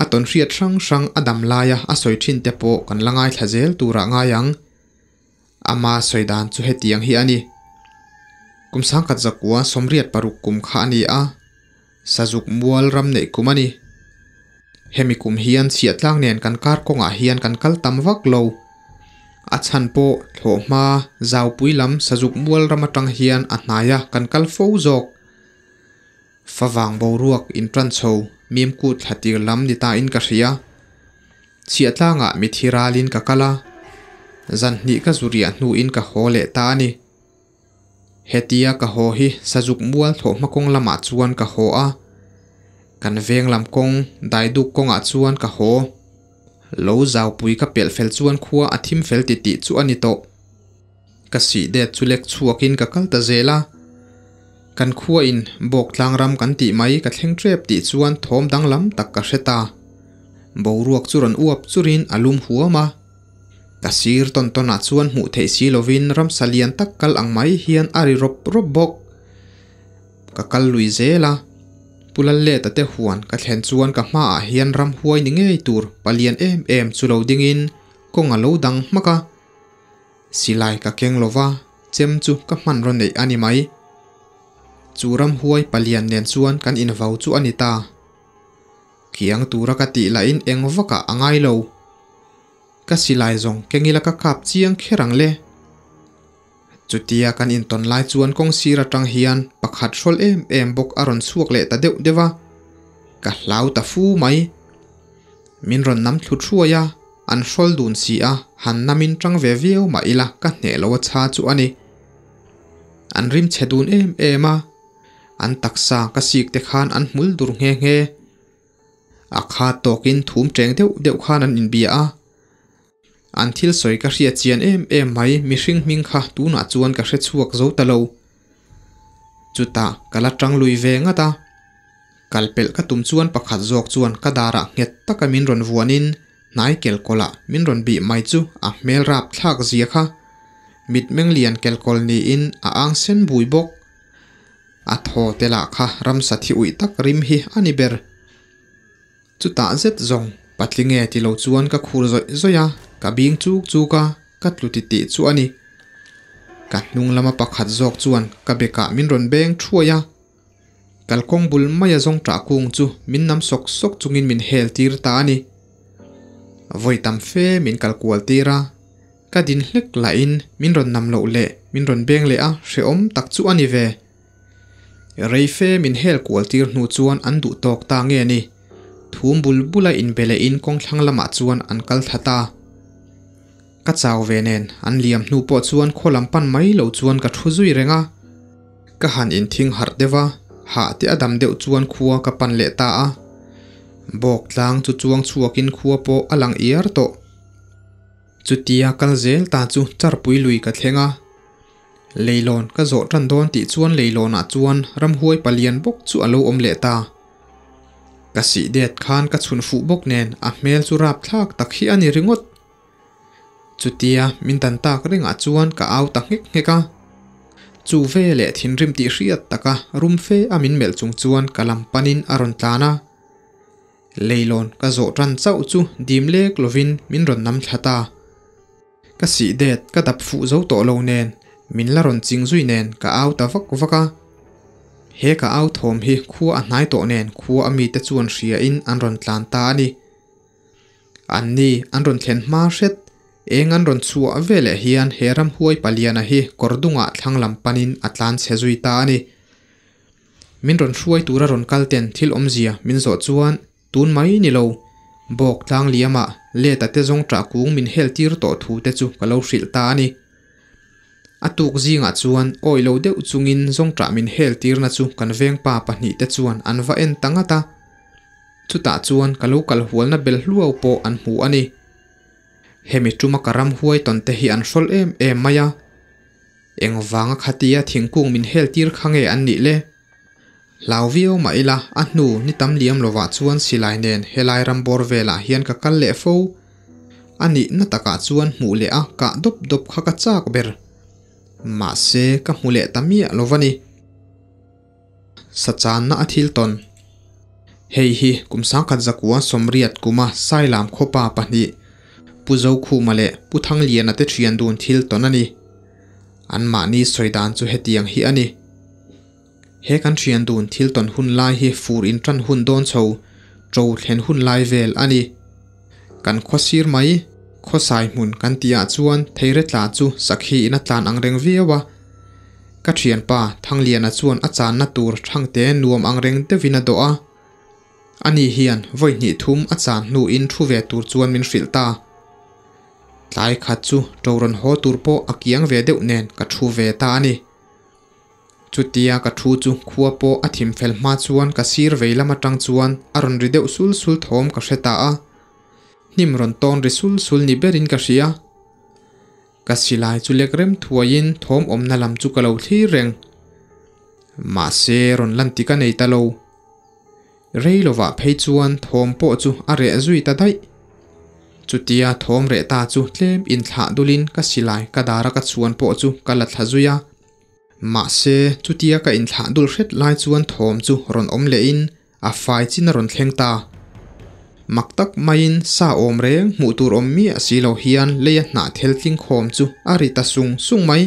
A tawn hriat hrang hrang a dam laia a sawi thin te pawh kan la ngaithla zel turah ngai ang. Ama sawi dan chu hetiang hi a ni. Kum 1986 kum kha a ni a, Sazuk mual ram neih kum a ni. Hemi kum hian chhiahtlang nen kan kar kawngah hian kan kal tam vak lo. A chhan pawh thlawhhma zaupui lam Sazuk mual ram atang hian a hnaia kan kal fo zawk. Favang boruak intan chho mimkut thla tir lam ni ta in ka hria. Chhiahtlangah mithi ralin ka kal a, zan hnih ka zu riah hnuin ka haw leh ta a ni. Hetia ka haw hi Sazuk mual thlawhhma kawng lamah chuan ka haw a, kan veng lam kawng Daiduk kawngah chuan ka haw. Lo zaupui ka pelh fel chuan khua a thim fel titih chu a ni tawh. Ka sih det chu lek chhuakin ka kal ta zel a. Kan khua in Bawktlang ram kan tih mai ka thleng tep tih chuan thawm danglam tak ka hre ta. Boruak chu rawn uap churin a lum huam a. Ka sir tawn tawnah chuan hmuh theih si lovin ramsa lian tak kal ang mai hian a ri rawp rawp bawk. Ka kal lui zel a. Pu Lalleta te huan ka thlen chuan ka hmaah hian ramhuai ni ngei tur palian em em chu lo dingin kawng a lo dang hmak a. Silai ka keng lova, chem chu ka hmanraw neih a ni mai. Chu ramhuai palian nen chuan kan invau chu a ni ta. Kiang tura ka tih lahin eng vakah a ngai lo. Ka silai zawng keng ila ka kap chiang kher ang le. Chutia kan intawn lai chuan kawng sir atang hian pakhat hrawl em em bawk a rawn chhuak leh ta deuh deuh a, ka hlau ta fu mai. Min rawn nam thlu thuai a, an hrawl dun si a, han namin tang ve viau mah ila ka hneh lo a chha chu a ni. An rim chhe dun em em a, an taksa ka sik te khan an hmul dur nghe nghe. A khat tawkin thum cheng deuh deuh khan an inbia a. An thil sawi ka hriat chian em em mai mihring hming kha tunah chuan ka hre chhuak zo ta lo. Chutah ka la tang lui ve ngat a. Kal pelh ka tum chuan pakhat zawk chuan ka darah nghet taka min rawn vuanin hnai kelkawlah min rawn bih mai chu a hmel rap thlak zia kha. Mitmeng lian kelkawl niin a ang sen bui bawk. A thaw te lah kha ramsa thi uih tak rim hi a ni ber. Chutah zet zawng patling e ti lo chuan ka khur zawih zawih a, ka bing chuk chuk a, ka tlu titih chu a ni. Ka hnung lama pakhat zawk chuan ka bekah min rawn beng thuai a. Kalkawng bul maia zawng ṭah kung chu min nam sawk sawk chungin min hel tir ta a ni. Vawi tam fe min kal kual tir a, ka din hlek lahin min rawn nam loh leh min rawn beng leh a hrehawm tak chu a ni ve. Rei fe min hel kual tir hnu chuan an duh tawk ta nge ni. Thum bul bula inbe lehin kawng thlang lamah chuan an kal thla ta. Ka chau ve nen an liam hnu pawh chuan khaw lam pan mai lo chuan ka thu zui reng a. Ka han inthing harh deuh a, hah te a dam deuh chuan khua ka pan leh ta a. Bawk tlang chu chuang chhuakin khua pawh a lang iar tawh. Chutia kal zel ta chu charpui lui ka thleng a. Leilawn ka zawh tan dawn tih chuan leilawnah chuan ramhuai palian bawk chu a lo awm leh ta. Ka sih det khan ka chhun fuh bawk nen a hmel chu rapthlak tak hi a ni ringawt. Chutia min dan tak ringah chuan ka au ta nghek nghek a. Chu ve leh thinrim tih hriat taka rum fe a min melh chung chuan ka lam panin a rawn tlan a. Leilawn ka zawh tan chauh chu dim lek lovin min rawn nam thla ta. Ka sih det ka dap fuh zo tawh lo nen min la rawn ching zui nen ka au ta vak vak a. He ka au thawm hi khua a hnai tawh nen khua a mite chuan hria in an rawn tlan ta a ni. An ni an rawn thlen hma hret eng an rawn chhuah veleh hian he ramhuai paliana hi kawr dungah thlang lam panin a tlan chhe zui ta a ni. Min rawn hruai tura rawn kal ten thil awmzia min zawh chuan tun mai ni lo, bawk tlang liamah leta te zawng ṭah kung min hel tir tawh thu te chu ka lo hrilh ta a ni. A tuk zingah chuan awi lo deuh chungin zawng ṭah min hel tirna chu kan vengpa pahnihte chuan an va en ta ngat a. Chutah chuan ka lo kal hualna bel hluau pawh an hmu a ni. Hemi tuma ka ramhuai tawn te hi an hrawl em em mai a. Engvanga khatia thingkung min hel tir kha nge an nih le? Hlau viau mah ila a hnu ni tam liam lovah chuan silai nen helai ram bawr velah hian ka kal leh fo. A nihna takah chuan hmuh leh a kah dawp dawp kha ka chak ber. Mahse ka hmu leh ta miah lo va ni. Sachanna a thil tawn. Hei hi kum sangkhat zakua sawmriat kuma Sailam khawpa pahnih Pu Zokhuma leh Pu Thangliana te thian dun thil tawn a ni. Anmahni sawi dan chu hetiang hi a ni. He kan thian dun thil tawn hun lai hi fur in tan hun dawn chho to thlen hun lai vel a ni. Kan khawsir mai khawsai hmun kan tihah chuan theire tla chu sakhi in a tlan ang reng viau a. Ka thianpa Thangliana chuan a channa tur thangte nuam ang reng deuhin a dawh a. Ani hian vawi hnih thum a chan hnuin thu ve tur chuan min hrilh ta. Tlai khat chu to rawn haw tur pawh a kiang ve deuh nen ka thu ve ta a ni. Chutia ka thu chu khua pawh a thim fel hma chuan ka sir vei lam atang chuan a rawn ri deuh sul sul thawm ka hre ta a. Hnim rawn tawn ri sul sul ni berin ka hria. Ka silai chu lek rem thuaiin thawm awmna lam chu ka lo thlir reng. Mahse rawn lan ti ka nei ta lo. Rei lovah phei chuan thawm pawh chu a reh zui ta daih. Chutia thawm reh ta chu tlem inthlah dulin ka silai ka dara ka chhuan pawh chu ka la thla zui a. Mahse chutia ka inthlah dul hret lai chuan thawm chu rawn awm lehin a fai chin a rawn thleng ta. Mak tak maiin sa awm reng hmuh tur awm miah si lo hian leia hnah thel tling khawm chu a ri ta sung sung mai.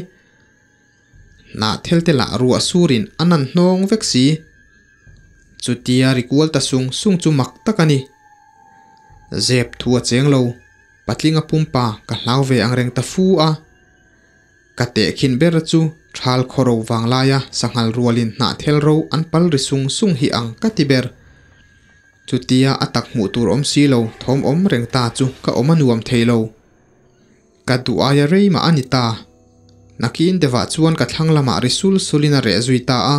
Hnah thel te lah ruah surin a nan hnawng vek si. Chutia ri kual ta sung sung chu mak tak a ni. Zep thu a cheng lo, patlinga pumpa ka hlau ve ang reng ta fu a. Ka tehkhin ber chu thal khawro vang laia sanghal rualin hnah thel ro an pal ri sung sung hi ang ka ti ber. Chutia a tak hmuh tur awm si lo thawm awm reng ta chu ka awm a nuam thei lo. Ka duh aia rei mah a ni ta. Nakin deuhah chuan ka thlang lamah ri sul sulin a reh zui ta a.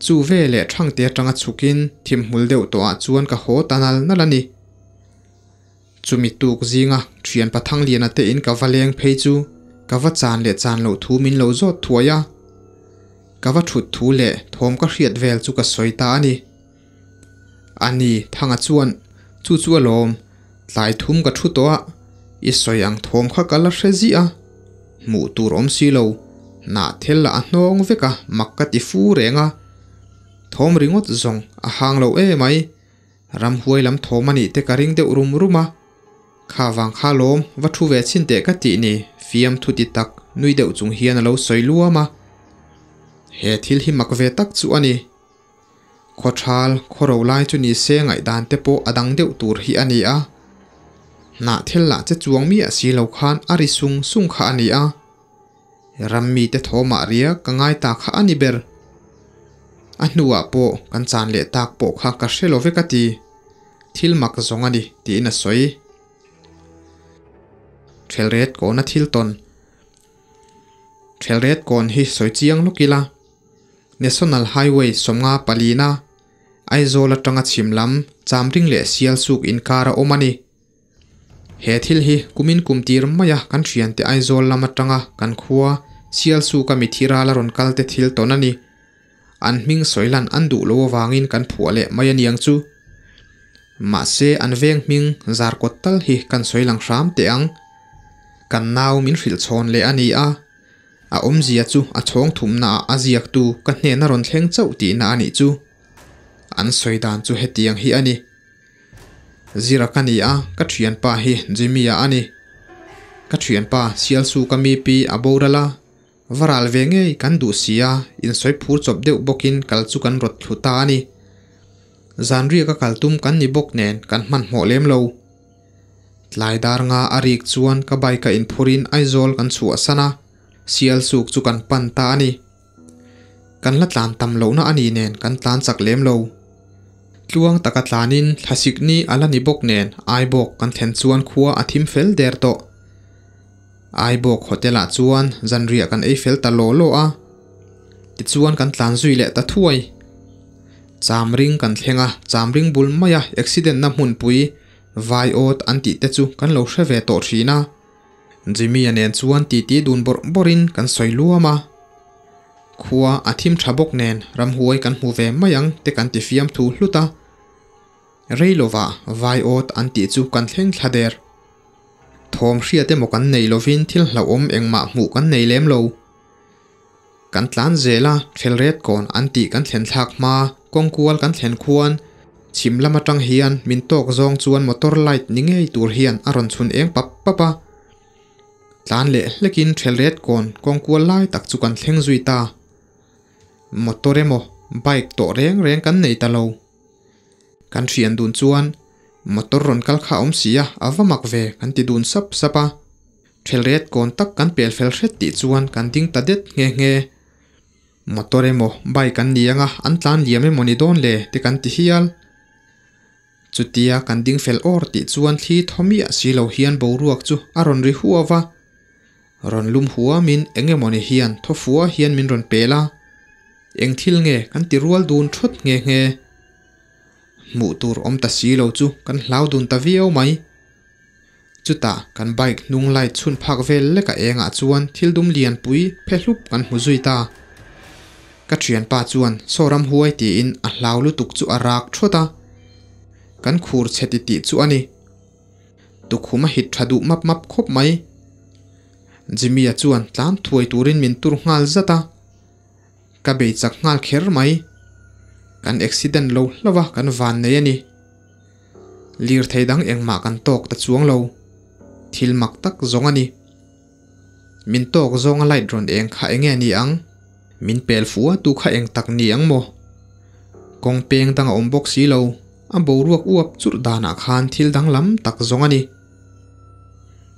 Chu veleh thangte atanga chhukin thimhmul deuh tawhah chuan ka haw ta nal nal a ni. Chumi tuk zinga thian pathang liana te in ka va leng phei chu ka va chan leh chan loh thu min lo zawt thuai a. Ka va thut thu leh thawm ka hriat vel chu ka sawi ta a ni. A ni, Thanga chuan, Chu chu alawm, tlai thum ka thu tawh a, i sawi ang thawm kha ka la hre ziah a. Hmuh tur awm si lo, hnah thel lah a hnawng vek a, mak ka ti fu reng a. Thawm ringawt zawng a hang lo emai. Ramhuai lam thawm a nih te ka ring deuh rum rum a. Kha vang kha lawm, va thu ve chhin teh ka tih ni, fiam thu ti tak nui deuh chung hian a lo sawi luam a. He thil hi mak ve tak chu a ni. Khawthal, khawro lai chu ni se ngaihdan te pawh a dang deuh tur hi a ni a. Hnah thil lah che chuang miah si lo khan a ri sung sung kha a ni a. Ram mite thawmah riak ka ngai ta kha a ni ber. A hnuah pawh kan chan leh tak pawh kha ka hre lo vek a ti. Thil mak zawng a ni tiin a sawi. Thelret kawna thil tawn. Thelret kawn hi sawi chiang lawk ila. National Highway 54 na Aizawl atanga chhim lam Chamring leh Sialsuk inkar a awm a ni. He thil hi kumin kum tir maia kan thiante Aizawl lam atanga kan khua Sialsuka mithi rala rawn kal te thil tawn a ni. An hming sawi lan an duh lo avangin kan phuah leh mai a niang chu. Mahse an veng hming zar kawt tal hi kan sawi lang hram teh ang. Kan nau min hrilh chhawn leh a ni a. A awmzia chu a chhawng thumnaah a ziaktu ka hnena rawn thleng chauh tihna a nih chu. An sawi dan chu hetiang hi a ni. Zira ka ni a, ka thianpa hi Jimmy-a a ni. Ka thianpa Sialsuka mi pi a boral a, va ral ve ngei kan duh si a, insawi phur chawp deuh bawkin kal chu kan rawt thlu ta a ni. Zanriaka kal tum kan ni bawk nen kan hmanhmawh lem lo. Tlai dar nga a rik chuan ka bike-a inphurin Aizawl kan chhuahsan a, Sialsuk chu kan pan ta a ni. Kan la tlan tam lohna a ni nen kan tlan chak lem lo. Tluang taka tlanin thlasik ni a la ni bawk nen Aibawk kan thlen chuan khua a thim fel der tawh. Aibawk hotel-ah chuan zanriah kan ei fel ta law law a, tichuan kan tlan zui leh ta thuai. Chamring kan thleng a, Chamring bul maia accident-na hmunpui Vaiawt an tih te chu kan lo hre ve tawh thin a. Jimmy-a nen chuan titi dun bawrh bawrhin kan sawi luam a. Khua a thim tha bawk nen ramhuai kan hmu ve mai ang te kan ti fiam thu hlut a. Rei lovah Vaiawt an tih chu kan thleng thla der. Thawm hriat emaw kan nei lovin thil hlauhawm engmah hmuh kan nei lem lo. Kan tlan zel a, Thelret kawn an tih kan thlen thlak hma, kawngkual kan thlen khuan chhim lam atang hian min tawk zawng chuan motor light ni ngei tur hian a rawn chhun eng pap pap a. Tlan leh hlekin Thelret kawn kawngkual lai tak chu kan thleng zui ta. Motor emaw bike tawh reng reng kan nei ta lo. Kan hrian dun chuan motor rawn kal kha a awm si a, a va mak ve kan ti dun sap sap a. Thelret kawn tak kan pel fel hret tih chuan kan ding ta det nghe nghe. Motor emaw bike an ni anga an tlan liam emaw ni dawn le te kan ti hial. Chutia kan ding fel awr tih chuan thli thaw miah si lo hian boruak chu a rawn ri huau va. Rawn lum huamin eng emaw ni hian thaw fua hian min rawn pel a. Eng thil nge kan ti rual dun thawt nghe nghe. Hmuh tur awm ta si lo chu kan hlau dun ta viau mai. Chutah kan bike hnung light chhun phak vel lek a engah chuan thil dum lian pui phe hlup kan hmu zui ta. Ka thianpa chuan saw ram huai tiin a hlau lutuk chu a rak thawt a. Kan khur chhe ti tih chu a ni. Tukhum a hit tha duh map map khawp mai. Jimmy-a chuan tlan thuai turin min tur nghal zat a. Ka bei chak nghal kher mai. Kan accident lo hlauh a kan van nei a ni. Lirthei dang engmah kan tawk ta chuang lo. Thil mak tak zawng a ni. Min tawk zawnga light rawn eng kha enge a ni ang? Min pel fu a tu kha eng tak ni ang maw? Kawng peng dang a awm bawk si lo. A boruak uap churh danah khan thil danglam tak zawng a ni.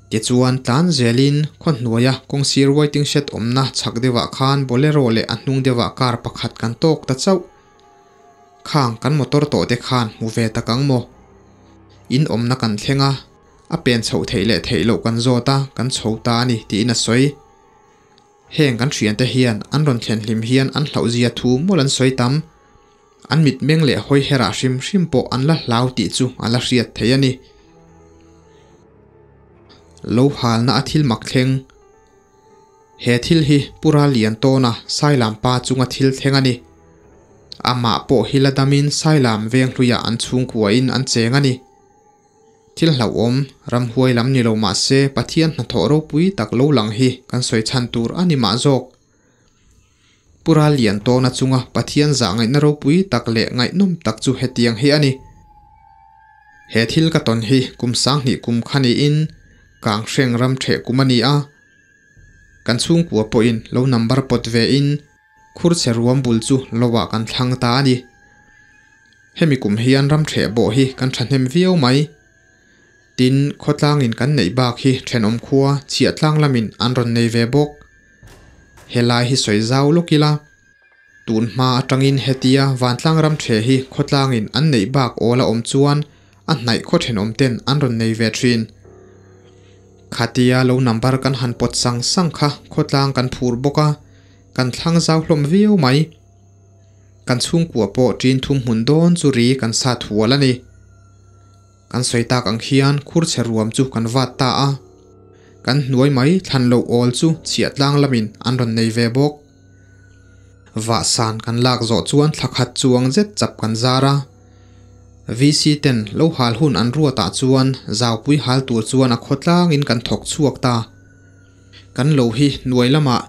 Tichuan tlan zelin khaw hnuaia kawng sir waiting shed awmna chhak deuhah khan bolero leh a hnung deuhah car pakhat kan tawk ta chauh. Khang kan motor tawh te khan hmu ve tak ang maw? In awmna kan thleng a, a pen chhoh theih leh theih loh kan zawt a, kan chho ta a ni tiin a sawi. Heng kan thiante hian an rawn thlen hlim hian an hlauhzia thu mawlh an sawi tam. An mitmeng leh hawi herah hrim hrim pawh an la hlau tih chu a la hriat theih a ni. Lo halna a thil mak thleng. He thil hi Pu Ralian tawna Sailam pa chunga thil thleng a ni. Amah pawh hi la damin Sailam venghluiah an chhungkuain an cheng a ni. Thil hlauhawm, ramhuai lam ni lo mah se Pathian hnathawh ropui tak lo lang hi kan sawi chhan tur a ni mah zawk. Pu Ralian tawna chunga Pathian zah ngaihna ropui tak leh ngaihnawm tak chu hetiang hi a ni. He thil ka tawn hi kum sanghnih kum kha niin Kanghreng ram theh kum a ni a. Kan chhungkua pawhin lo number pawt ve in Khurchhe ruam bul chu loah kan thlang ta a ni. Hemi kum hian ram theh bawh hi kan thahnem viau mai. Tin, khawtlangin kan neih bak hi thenawm khua chhiahtlang lamin an rawn nei ve bawk. Helai hi sawi zau lawk ila. Tun hma atangin hetia vantlang ram the hi khawtlangin an neih bak awl a awm chuan a hnaih khaw thenawm ten an rawn nei ve thin. Khatia lo number kan han pawt sang sang kha khawtlang kan phur bawk a, kan thlang zau hlawm viau mai. Kan chhungkua pawh ṭin thum hmun dawn chu ri kan sat hual a ni. Kan sawi tak ang khian khurchhe ruam chu kan vat ta a. Kan hnuai mai thlan loh awl chu chhiahtlang lamin an rawn nei ve bawk. Vahsan kan lak zawh chuan thla khat chuang zet chap kan zar a. VC ten lo hal hun an ruatah chuan zaupui hal tur chuan a khawtlangin kan thawk chhuak ta. Kan lo hi hnuai lamah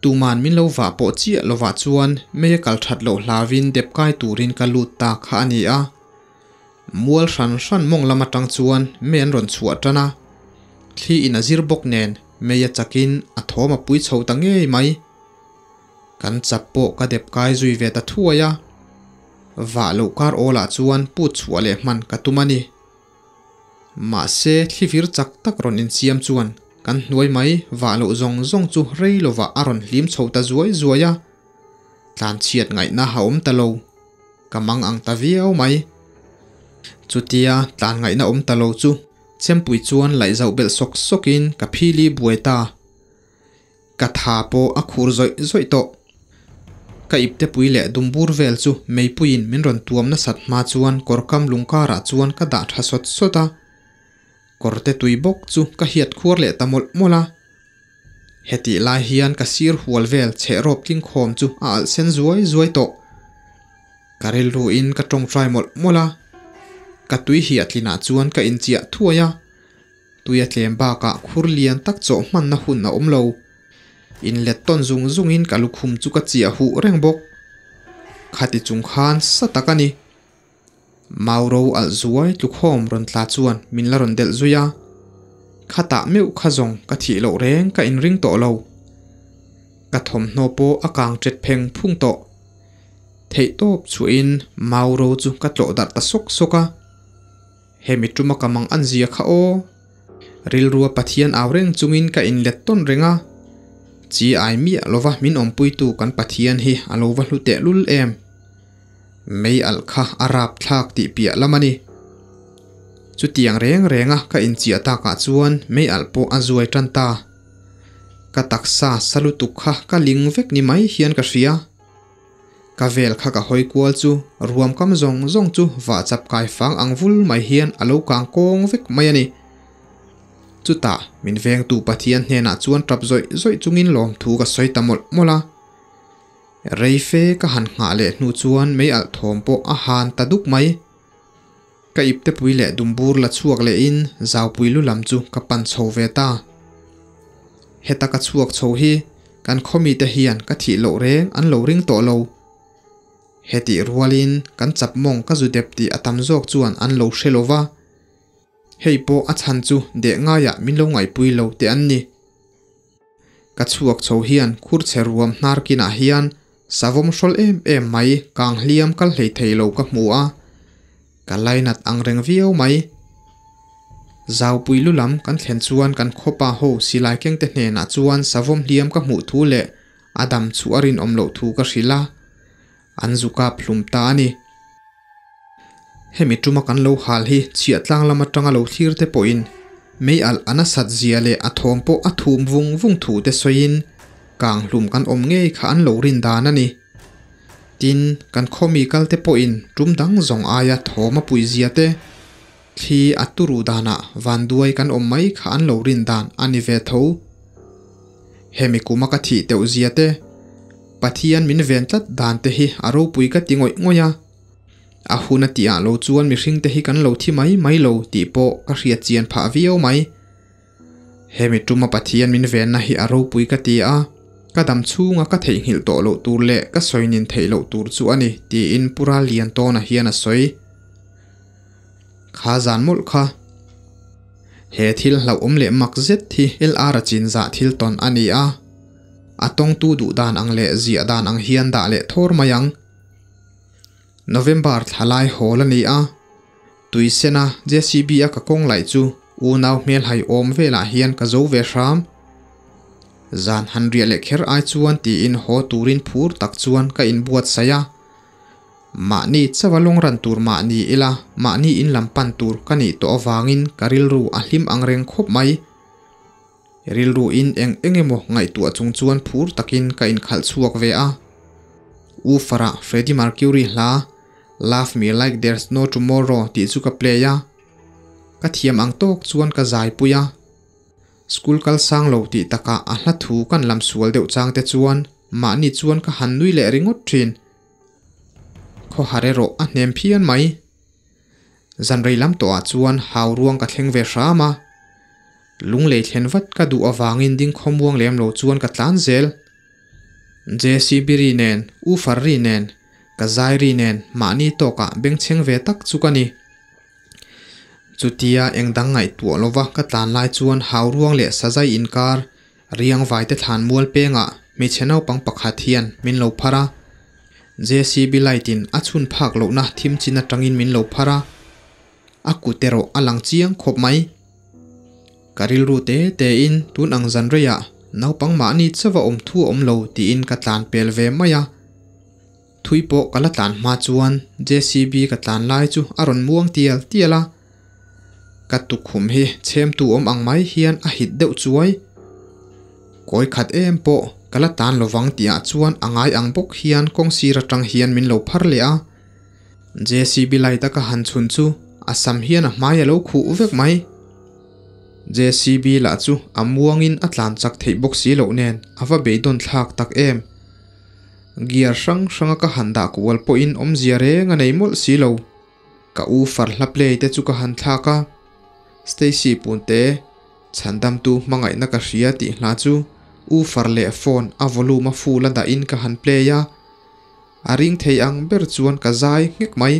tuman min lo vah pawh chiah lovah chuan mei a kal that loh hlauin dep kai turin ka lut ta kha a ni a. Mual hran hran mawng lam atang chuan mei an rawn chhuah tan a. Thli in a zir bawk nen mei a chakin a thawm a pui chho ta ngei mai. Kan chap pawh ka dep kai zui ve ta thuai a. Vah loh kar awlah chuan put chhuah leh hman ka tum a ni. Mahse thlivir chak tak rawn insiam chuan kan hnuai mai vah loh zawng zawng chu rei lovah a rawn hlim chho ta zuai zuai a. Tlanchhiat ngaihna a awm ta lo. Ka mang ang ta viau mai. Chutia tlan ngaihna awm ta lo chu Chempui chuan laih zauh belh sawk sawkin ka phili buai ta. Ka tha pawh a khur zawih zawih tawh. Ka iptepui leh dumbur vel chu meipuiin min rawn tuam nasat hma chuan kawrkam lungkarah chuan ka dah tha sawt sawt a. Kawrte tui bawk chu ka hiat khuar leh ta mawlh mawlh a. Hetih lai hian ka sir hual vel chheh rawp tling khawm chu a alh sen zuai zuai tawh. Ka rilruin ka tawngtai mawlh mawlh a. Ka tui hiah tlinah chuan ka inchiah thuai a. Tui a tlem bakah khur lian tak chawh hmanna hun a awm lo. Inlet tawn zung zungin ka lukhum chu ka chiah huh reng bawk. Khati chung khan sa tak a ni. Mauro alh zuai tlukhawm rawn tla chuan min la rawn delh zui a. Khatah meuh kha zawng ka thih loh reng ka inring tawh lo. Ka thawmhnaw pawh a kang ṭet pheng phung tawh. Theihtawp chhuahin Mauro chu ka tlawh darh ta sawk sawk a. Hemi tuma ka mang an zia kha aw. Rilrua Pathian au reng chungin ka inlet tawn reng a. Chi ai miah lova min awmpuitu kan Pathian hi a lo va hlu tehlul em. Mei alh kha a rapthlak tih piah lam a ni. Chutiang reng renga ka inchiah takah chuan mei alh pawh a zuai tan ta. Ka taksa sa lutuk kha ka ling vek ni mai hian ka hria. Ka vel kha ka hawi kual chu ruam kam zawng zawng chu vah chap kai fang ang vul mai hian a lo kang kawng vek mai a ni. Chutah min vengtu Pathian hnenah chuan tap zawih zawih chungin lawmthu ka sawi ta mawlh mawlh a. Rei fe ka han nghah leh hnu chuan mei alh thawm pawh a han ta duk mai. Ka iptepui leh dumbur la chhuak lehin zaupui lu lam chu ka pan chho ve ta. Heta ka chhuak chho hi kan khawmite hian ka thih loh reng an lo ring tawh lo. Hetih rualin kan chap mawng ka zu dep tih a tam zawk chuan an lo hre lo va. Hei pawh a chhan chu deh ngaiah min lo ngaihpui lo teh an ni. Ka chhuak chho hian khur chhe ruam hnar kinah hian savawm hrawl em em mai kang hliam kal hlei thei lo ka hmu a, ka lainat ang reng viau mai. Zaupui lu lam kan thlen chuan kan khawpa ho silai kengte hnenah chuan savawm hliam ka hmuh thu leh a dam chu a rinawm loh thu ka hrilh a, an zu kap hlum ta a ni. Hemi tuma kan lo hal hi chhiah tlang lam atanga lo thlir te pawhin mei alh a nasat zia leh a thawm pawh a thum vung vung thu te sawiin kang hlum kan awm ngei kha an lo rin dan a ni. Tin, kan khawmi kal te pawhin tum dang zawng aia thawm a pui zia te, thli a turu danah vanduai kan awm mai kha an lo rin dan a ni ve tho. Hemi kuma ka thih teuh zia te, Pathian min ven tlat dan te hi a ropui ka ti ngawih ngawih a. A hun a tih ah lo chuan mihring te hi kan lo thi mai mai lo tih pawh ka hriat chian phah viau mai. Hemi tuma Pathian min venna hi a ropui ka ti a, ka dam chhunga ka theihnghilh tawh loh tur leh ka sawi nin theih loh tur chu a ni tiin Pu Ralliantawna hian a sawi. Kha zan mawlh kha. He thil hlauhawm leh mak zet hi LR-a chinzah thil tawn a ni a, a tawngtu duh dan ang leh ziah dan ang hian dah leh thawr mai ang. November thla lai hawl a ni a, tui sena JCB a ka kawng laih chu unau hmelhai awm velah hian ka zo ve hram. Zan han riah leh kher ai chuan tiin haw turin phur tak chuan ka inbuatsaih a. Mahni chauha lawngran tur mah ni ila, mahni in lam pan tur ka nih tawh avangin ka rilru a hlim ang reng khawp mai. Rilru in eng eng emaw ngaihtuah chung chuan phur takin ka inkhalh chhuak ve a. U Farah Freddie Mercury hla Love Me Like There's No Tomorrow tih chu ka play a. Ka thiam ang tawk chuan ka zaipui a. School kal sang lo tih takah a hla thu kan lam sual deuh chang te chuan mahni chuan ka han nui leh ringawt thin. Khawhar erawh a hnem phian mai. Zan rei lam tawhah chuan hau ruang ka thleng ve hram a. Lunglei thlen vat ka duh avangin ding khawmuang lem lo chuan ka tlan zel. JCB ri nen, U Farri nen, ka zai ri nen mahni tawkah bengchheng ve tak chu ka ni. Chutia eng dang ngaihtuah lova ka tlan lai chuan hau ruang leh sazai inkar Riang vaite thlan mual pengah hmeichhe naupang pakhat hian min lo phar a. JCB light in a chhun phak lohna thim chin atangin min lo phar a. A kut erawh a lang chiang khawp mai. Ka rilru te te in tun ang zan reiah naupang mahni chauha awm thu a awm lo tiin ka tlan pel ve mai a. Thui pawh ka la tlan hma chuan JCB ka tlan lai chu a rawn muang tial tial a. Ka tukhum hi chhemtu awm ang mai hian a hit deuh chuai. Kawi khat em pawh ka la tan lovang tihah chuan a ngai ang bawk hian kawng sir atang hian min lo phar leh a. JCB light a ka han chhun chu a sam hian a hmai a lo khuh vek mai. JCB lah chu a muangin a tlan chak theih bawk si loh nen a va beidawn thlak tak em. Gear hrang hranga ka han dah kual pawhin awmzia reng a nei mawlh si lo. Ka u farhla play te chu ka han thlak a, Stacy Punte, Chhandamtu hmangaihna ka hria tih hla chu u far leh phone a volume a full a dahin ka han play a, a ring thei ang ber chuan ka zai nghek mai.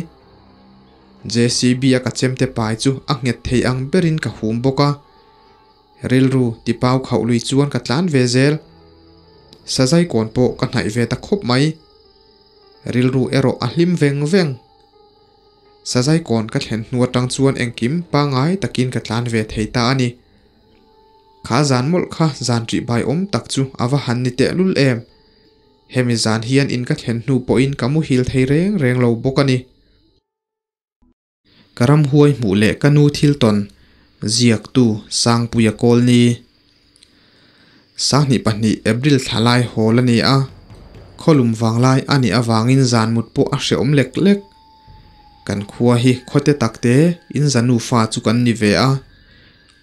JCB a ka chemte pai chu a nghet thei ang berin ka hum bawk a, rilru tipau khauh lui chuan ka tlan ve zel. Sazai kawn pawh ka hnaih ve ta khawp mai. Rilru erawh a hlim veng veng. Sazai kawn ka thlen hnu atang chuan engkim pangai takin ka tlan ve thei ta a ni. Kha zan mawlh kha zan ṭih bai awm tak chu a va han ni tehlul em. Hemi zan hian in ka thlen hnu pawhin ka muhil thei reng reng lo bawk a ni. Ka ramhuai hmuh leh ka nu thil tawn ziaktu Sangpuia Kawlni. Sanghnih pahnih April thla lai hawl a ni a, Khawlum vanglai a nih avangin zan mut pawh a hrehawm lek lek. Kan khua hi khawte takte in za nufa chu kan ni ve a.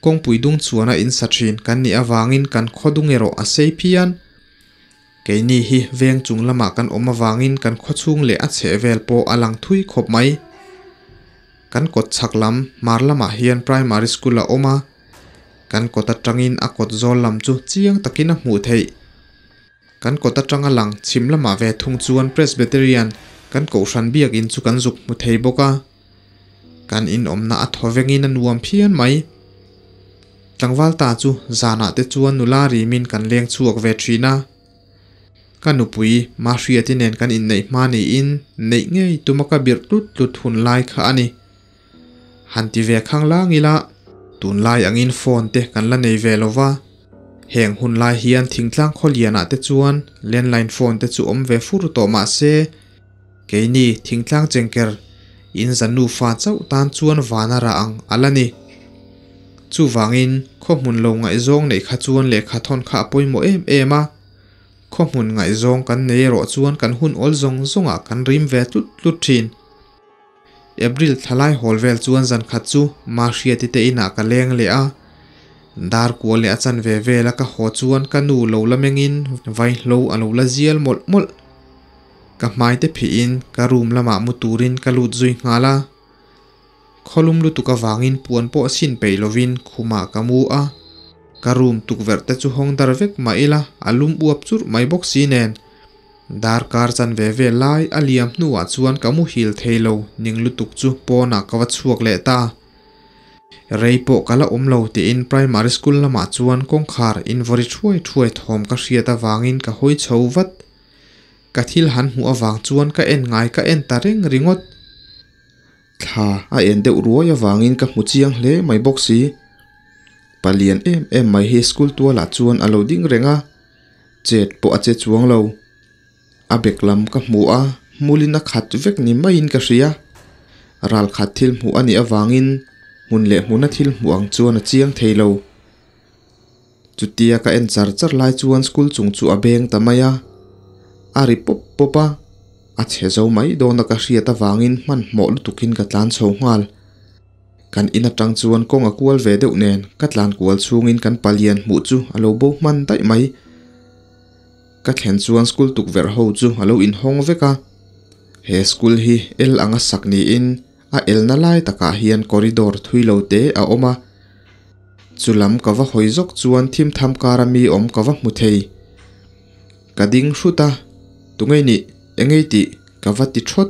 Kawngpui dung chuana in sa thin kan nih avangin kan khaw dung erawh a sei phian. Keini hi veng chung lamah kan awm avangin kan khaw chhung leh a chhehvel pawh a lang thui khawp mai. Kan kawt chhak lam hmar lamah hian primary school a awm a, kan kawt atangin a kawt zawl lam chu chiang takin a hmuh theih. Kan kawt atanga lang chhim lamah ve thung chuan Presbyterian kan kohhran biakin chu kan zuk hmu thei bawk a. Kan inawmna a thaw vengin a nuam phian mai. Tlangval ta chu zanah te chuan nula rimin kan leng chhuak ve thin a. Ka nupui Mahriati nen kan inneih hma niin neih ngei tuma ka birh tlut tlut hun lai kha a ni. Han ti ve khang lang ila, tunlai angin phone te kan la nei ve lova. Heng hun lai hian thingtlang khawlianah te chuan landline phone te chu awm ve fur tawh mah se, keini thingtlang chengker in za nufa chauh tan chuan van a rah ang a la ni. Chuvangin khawhmun lo ngaihzawng neih kha chuan lehkha thawn kha a pawimawh em em a. Khawhmun ngaihzawng kan nei erawh chuan kan hun awl zawng zawngah kan rim ve tlut tlut thin. April thlalai hawl vel chuan zan khat chu Mahriati te inah ka leng leh a. Dar kua leh a chanve vela ka haw chuan ka nu lo la mengin vaihlo a lo la zial mawlh mawlh. Ka hmai te phihin ka room lamah mu turin ka lut zui nghal a. Khawlum lutuk avangin puan pawh chhin peih lovin khumah ka mu a. Ka room tukverh te chu hawng dar vek mah ila a lum uap churh mai bawk si nen. Darkar chanve vel lai a liam hnuah chuan ka muhil thei lo ning lutuk chu pawnah ka va chhuak leh ta. Rei pawh ka la awm lo tiin primary school lamah chuan kawngkhar invawri thuai thuai thawm ka hriat avangin ka hawi chho vat. Ka thil han hmuh avang chuan ka en ngai ka en ta reng ringawt. Thla a en deuh ruai avangin ka hmu chiang hle mai bawk si. Palian em em mai hi school tualah chuan a lo ding reng a, chet pawh a che chuang lo. A bek lam ka hmu a, hmulin a khat vek ni maiin ka hria. Ral khat thil hmuh a nih avangin hmun leh hmuna thil hmuh ang chuan a chiang thei lo. Chutia ka en char char lai chuan school chung chu a beng ta mai a, a ri pawp pawp a, a chhe zo mai dawn a ka hriat avangin hmanhmawh lutukin ka tlan chho nghal. Kan in atang chuan kawng a kual ve deuh nen ka tlan kual chhungin kan palian hmuh chu a lo bo hman daih mai. Ka thlen chuan school tukverh ho chu a lo inhawng vek a, he school hi el anga sak niin a elna lai takah hian corridor thui lo te a awm a. Chu lam ka va hawi zawk chuan thim tham kara mi awm ka va hmu thei. Ka ding hrut a, Tungei nih, engei tih? ka va ti thawt.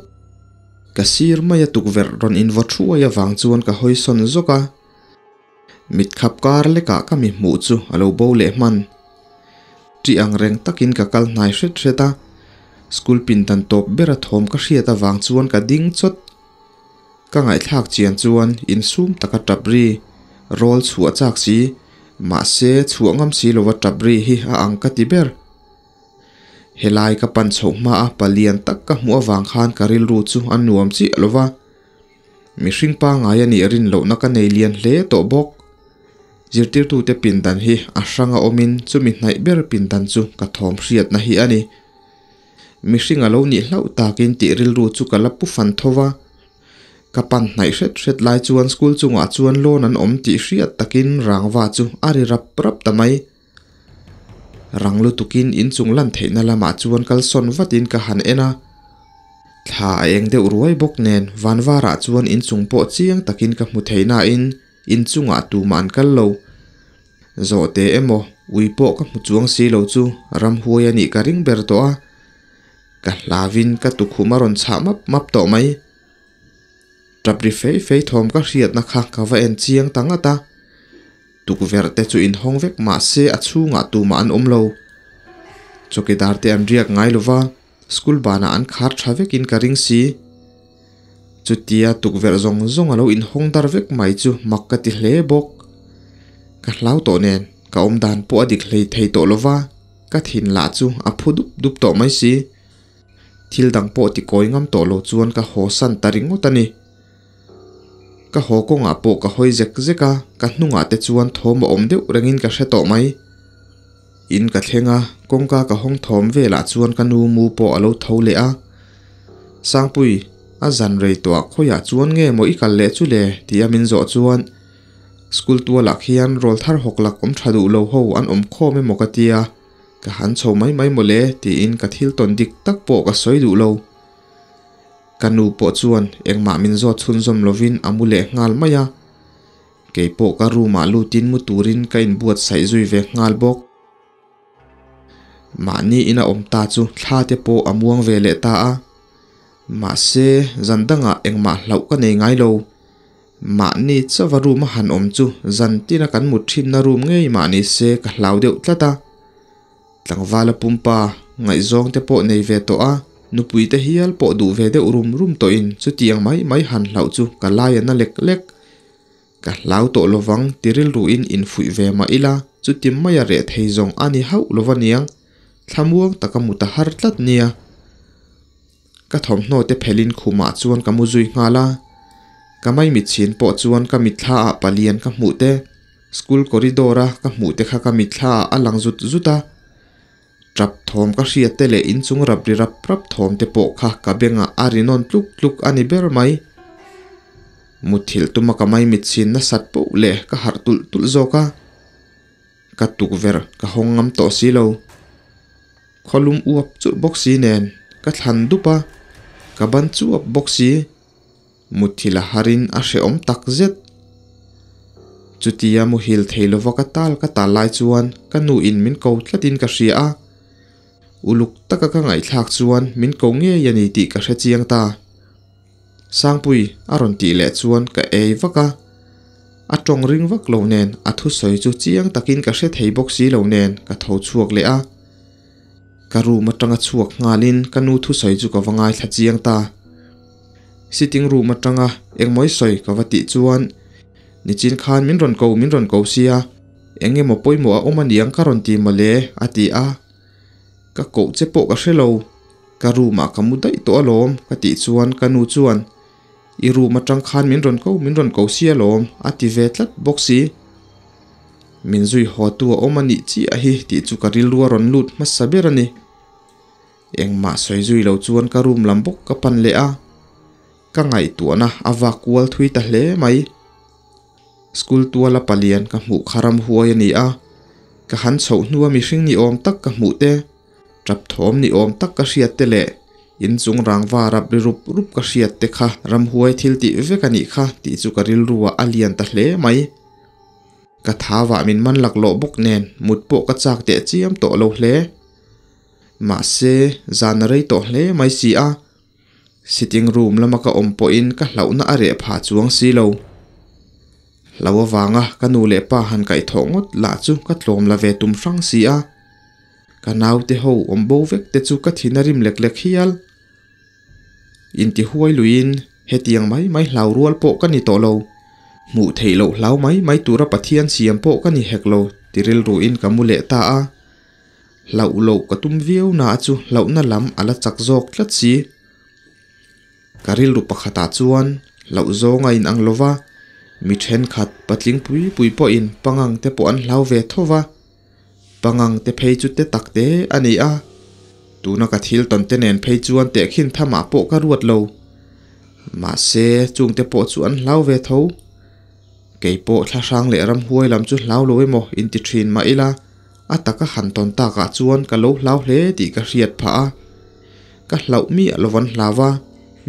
Ka sir maia tukverh rawn invaw thuai avang chuan ka hawi sawn zawk a. Mit khap kar lekah ka mi hmuh chu a lo bo leh hman. Ṭih ang reng takin ka kal hnai hret hret a, school pindan tawp bera thawm ka hriat avang chuan ka ding chawt. Ka ngaihthlak chian chuan insum taka ṭap ri, rawl chhuah chak si, mahse chhuah ngam si lova ṭap ri hi a ang ka ti ber. Helai ka pan chhoh hmaa palian tak ka hmuh avang khan ka rilru chu a nuam chiah lova. Mihring pangngai a nih rin lohna ka nei lian hle tawh bawk. Zirtirtute pindan hi a hranga awmin chumi hnaih ber pindan chu ka thawm hriatna hi a ni. Mihring a lo nih hlauh takin tih rilru chu ka la pu fan tho va. Ka pan hnaih hret hret lai chuan school chungah chuan loan an awm tih hriat takin rangva chu a ri rap rap ta mai. Rang lutukin inchung lan theihna lamah chuan kalsawn vatin ka han en a. Thla a eng deuh ruai bawk nen vanvarah chuan inchung pawh chiang takin ka hmu thei nain inchungah tumah an kal lo. Zawhte emaw ui pawh ka hmu chuang si lo chu ramhuai a nih ka ring ber tawh a. Ka hlavin ka tukhum a rawn chhah map map tawh mai. Tap ri fei fei thawm ka hriatna kha ka va en chiang ta ngat a. Tukverh te chu inhawng vek mah se a chhungah tumah an awm lo. Chawkidar te an riak ngai lo va, school banah an khar tha vekin ka ring si. Chutia tukverh zawng zawng a lo inhawng dar vek mai chu mak ka ti hle bawk. Ka hlau tawh nen ka awm dan pawh a dik hlei thei tawh lo va, ka thin lah chu a phu dup dup tawh mai si. Thil dang pawh ti kawi ngam tawh lo chuan ka haw san ta ringawt a ni. Ka haw kawngah pawh ka hawi zek zek a, ka hnungah te chuan thawm a awm deuh rengin ka hre tawh mai. In ka thleng a, kawngka ka hawng thawm velah chuan ka nu mu pawh a lo tho leh a. Sangpui, a zan rei tawh ah khawiah chuan nge maw i kal leh chu le? Tia min zawh chuan School tualah khian rawlthar hawk lak awm tha duh lo ho an awm khawm emaw ka tia, ka han chho mai mai maw le tiin ka thil tawn dik tak pawh ka sawi duh lo. Ka nu pawh chuan engmah min zawt chhunzawm lovin a mu leh nghal mai a. Kei pawh ka room ah lutin mu turin ka inbuatsaih zui ve nghal bawk. Mahni ina awm ta chu thla te pawh a muang ve leh ta a. Mahse, zan dangah engmah hlauh ka nei ngai lo. Mahni chauha room a han awm chu zan tina kan mut thinna room ngei mah ni se ka hlau deuh tlat a. Tlangvala pumpa ngaihzawng te pawh nei ve tawh a, nupui te hial pawh duh ve deuh rum rum tawhin chutiang mai mai han hlauh chu ka lai a na lek lek. Ka hlau tawh lovang ti rilruin infuih ve mah ila, chuti maia reh thei zawng a ni hauh lo aniang, thlamuang taka mut a har tlat nia. Ka thawmhnaw te phelin khumah chuan ka mu zui nghal a, ka maimit chhin pawh chuan ka mitthla ah palian ka hmuh te, school corridor a ka hmuh te kha ka mitthla ah a lang zut zut a. Tap thawm ka hriat te leh inchung rap ri rap rap thawm te pawh kha ka bengah a ri nawn tluk tluk a ni ber mai. Muthilh tuma ka maimit chhin nasat poh leh ka harh tulh tulh zawk a, ka tukverh ka hawng ngam tawh si lo. Khawlum uap churh bawk si nen ka thlan dup a, ka ban chuap bawk si. Muthilh a harin a hrehawm tak zet. Chutia muhil thei lova ka tal ka tal lai chuan ka nu in min ko tlatin ka hria a. Uluk taka ka ngaihthlak chuan min ko ngei a ni tih ka hre chiang ta. Sangpui a rawn tih leh chuan ka ei vak a. A tawng ring vak lo nen a thusawi chu chiang takin ka hre thei bawk si lo nen ka tho chhuak leh a. Ka room atanga chhuak nghalin ka nu thusawi chu ka va ngaithla chiang ta. Sitting room atanga engmawi sawi ka va tih chuan nichin khan min rawn ko min rawn ko sia, eng emaw pawimawh a awm aniang ka rawn ti mawle a ti a. Ka koh che pawh ka hre lo, ka room ah ka mu daih tawh alawm ka tih chuan ka nu chuan I room atang khan min rawn ko min rawn ko sia alawm a ti ve tlat bawk si. Min zui haw tu a awm a nih chiah hi tih chu ka rilru a rawn lut hmasa ber a ni. Engmah sawi zui lo chuan ka room lam bawk ka pan leh a, ka ngaihtuahna a vak kual thui ta hle mai. School tuala palian ka hmuh kha ramhuai a ni a, ka han chhoh hnua mihring ni awm tak ka hmuh te, tap thawm ni awm tak ka hriat te leh inchung rangva rap ri rup rup ka hriat te kha ramhuai thil tih vek a nih kha tih chu ka rilruah a lian ta hle mai. Ka thavah min man laklawh bawk nen mut pawh ka chak teh chiam tawh lo hle. Mahse, zan a rei tawh hle mai si a. Sitting room lama ka awm pawhin ka hlauhna a reh phah chuang si lo. Hlau avanga ka nu leh pa han kaihthawh ngawt lah chu ka tlawm la ve tum hrang si a. Ka naute ho awm bo vek te chu ka thin a rim lek lek hial. Intihuai luiin hetiang mai mai hlau rual pawh ka ni tawh lo. Hmuh theih loh hlau mai mai tura Pathian siam pawh ka ni hek lo ti rilruin ka mu leh ta a. Hlauh loh ka tum viau na chu hlauhna lam a la chak zawk tlat si. Ka rilru pakhatah chuan hlauh zawng a inang lo va, mi thenkhat patling pui pui pawhin pangang te pawh an hlau ve tho va. Pangang te phei chu te tak te a ni a, tuna ka thil tawn te nen phei chuan tehkhin thamah pawh ka ruat lo. Mahse, chungte pawh chu an hlau ve tho. Kei pawh thlahrang leh ramhuai lam chu hlau lo emaw inti thin mah ila, a taka han tawn takah chuan ka lo hlau hle tih ka hriat phah a. Ka hlauh miah lo an hlau a,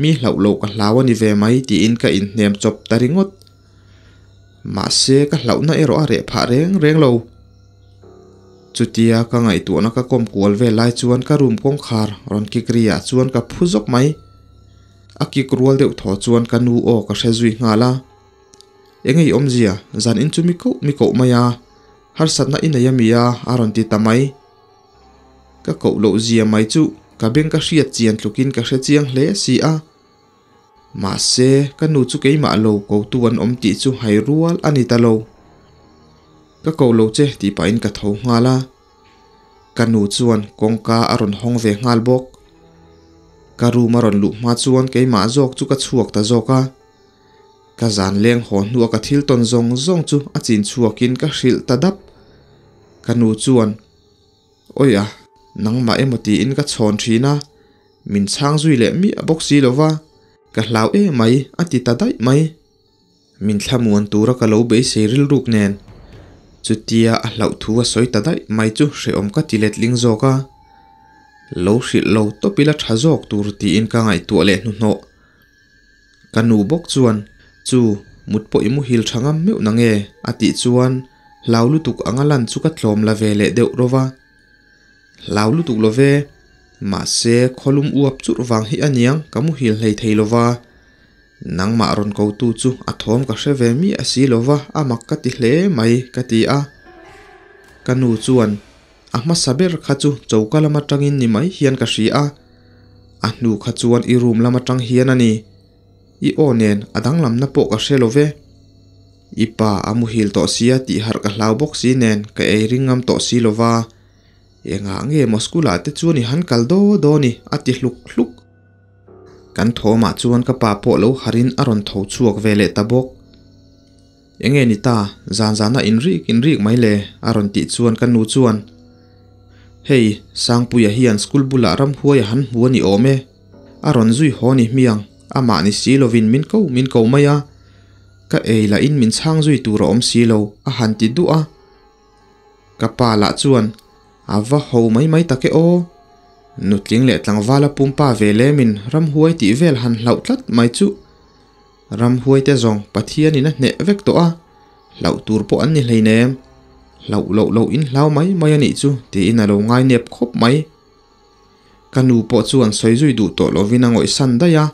mi hlauh loh ka hlau a ni ve mai tiin ka inhnem chawp ta ringawt. Mahse ka hlauhna erawh a reh phah reng reng lo. Chutia ka ngaihtuahna ka kawm kual vel lai chuan ka room kawngkhar rawn kik ri ah chuan ka phu zawk mai. A kik rual deuh thaw chuan ka nu aw ka hre zui nghal a. Eng ei awmzia, zan in chu mi koh mi koh mai a, harsatna i nei a mi a, a rawn ti ta mai. Ka koh loh zia mai chu ka beng ka hriat chian tlukin ka hre chiang hle si a. Mahse, ka nu chu keimah lo kotu an awm tih chu hai rual a ni ta lo. Ka koh lo che tih pahin ka tho nghal a. Ka nu chuan kawngka a rawn hawng ve nghal bawk. Ka room a rawn luh hma chuan keimah zawk chu ka chhuak ta zawk a. Ka zan leng haw hnua ka thil tawn zawng zawng chu a chin chhuakin ka hrilh ta dap. Ka nu chuan. Awi a, nangmah emaw tiin ka chhawn thin a, min chhang zui leh miah bawk si lova, ka hlau emai a ti ta daih mai. Min thlamuan tura ka lo beisei rilruk nen chutia a hlauh thu a sawi ta daih mai chu hrehawm ka ti letling zawk a. Lo hrilh lo tawp ila tha zawk tur tiin ka ngaihtuah leh hnuhnawh. Ka nu bawk chuan, Chu, mut pawh i muhil tha ngam meuh nange? a tih chuan hlau lutuk anga lan chu ka tlawm la ve leh deuh rawh va. Hlau lutuk lo ve, mahse khawlum uap churh vang hi aniang ka muhil hlei thei lo va. Nangmah rawn kotu chu a thawm ka hre ve miah si lo va, a mak ka ti hle mai, ka ti a. Ka nu chuan, A hmasa ber kha chu choka lam atangin ni mai hian ka hria a, a hnu kha chuan i room lam atang hian a ni. I aw nen a danglamna pawh ka hre lo ve. I pa a muhil tawh sia tih harh ka hlau bawk si nen ka ei ring ngam tawh si lo va. Engah nge maw school ah te chuan i han kal daw daw ni a ti hluk hluk. Kan thawmah chuan ka pa pawh lo harhin a rawn tho chhuak ve leh ta bawk. Enge ni ta, zan zana inrik inrik mai le a rawn tih chuan ka nu chuan, Hei, Sangpuia hian school bulah ramhuai a han hmu a ni awm e. A rawn zui haw ni hmiang, amah ni si lovin min ko min ko mai a. Ka ei lahin min chhang zui tur a awm si lo, a han ti duh a. Ka pa lah chuan, A va ho mai mai tak e aw. Nutling leh tlangvala pumpa ve lemin ramhuai tih vel han hlauh tlat mai chuh. Ramhuaite zawng Pathianin a hneh vek tawh a, hlauh tur pawh an ni hleinem. Hlauh loh loh in hlau mai mai a nih chu tiin a lo ngai nep khawp mai. Ka nu pawh chuan sawi zui duh tawh lovin a ngawihsan daih a.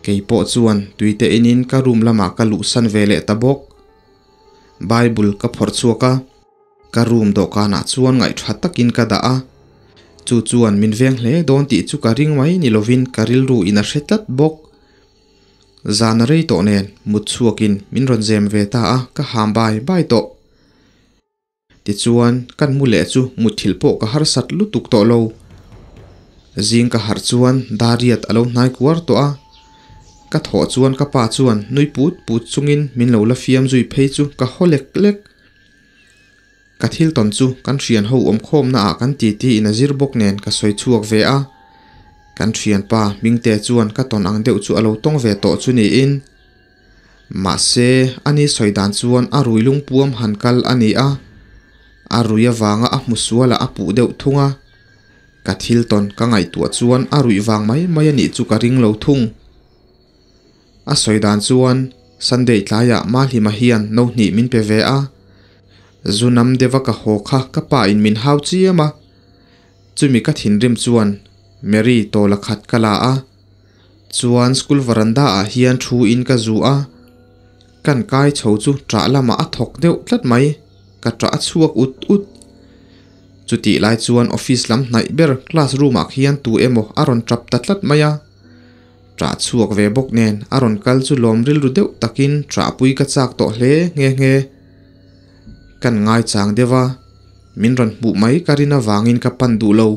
Kei pawh chuan tuite inin ka room lamah ka luhsan ve leh ta bawk. Bible ka phawrh chhuak a. Ka room dawhkanah chuan ngaihṭha takin ka dah a, chu chuan min veng hle dawn tih chu ka ring mai ni lovin ka rilru in a hre tlat bawk. Zan a rei tawh nen mut chhuakin min rawn zem ve ta a, ka ham bai bai tawh. Tichuan, kan mu leh chu mutthilh pawh ka harsat lutuk tawh lo. Zing ka harh chuan Dariat a lo hnai kuar tawh a, ka thawh chuan ka pa chuan nui put put chungin min lo la fiam zui phei chu ka haw lek lek. Ka thil tawn chu kan thian ho awmkhawmna ah kan titi in a zir bawk nen ka sawi chhuak ve a, kan thianpa Hmingte chuan ka tawn ang deuh chu a lo tawng ve tawh chu niin. Mahse, ani sawi dan chuan a rui lungpuam han kal a ni a, a rui avanga a hmu sualah a puh deuh thung a. Ka thil tawn ka ngaihtuah chuan a ruih vang mai mai a nih chu ka ring lo thung. A sawi dan chuan Sunday tlaiah Mahlima hian no hnih min pe ve a, Zunam deuha ka haw kha ka pa in min hau chiam a, chumi ka thinrim chuan Mary tawla khat ka la a, chuan school veranda ah hian thu in ka zu a, kan kai chho chu ṭah lamah a thawk deuh tlat mai, ka ṭah a chhuak ut ut. Chutih lai chuan office lam hnaih ber class room ah khian tu emaw a rawn ṭap ta tlat mai a. Ṭah chhuak ve bawk nen a rawn kal chu lawm rilru deuh takin ṭahpui ka chak tawh hle nghe nghe. Kan ngaichang deuh a, min rawn hmuh mai ka rin avangin ka pan duh lo.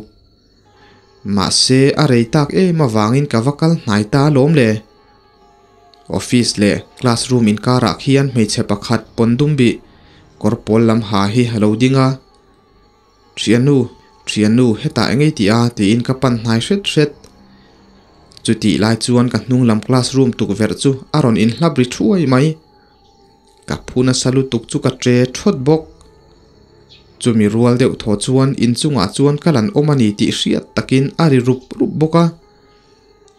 Mahse a rei tak em avangin ka va kal hnai ta alawm le. Office leh classroom inkarah khian hmeichhe pakhat pawn dum bih kawr pawl lam ha hi a lo ding a. Thiannu, thiannu, hetah eng ei tih a? tiin ka pan hnai hret hret. Chutih lai chuan ka hnung lam classroom tukverh chu a rawn inhlap ri thuai mai. Ka phu nasa lutuk chu ka tre thawt bawk. Chumi rual deuh thaw chuan inchungah chuan ka lan awm a ni tih hriat takin a ri rup rup bawk a.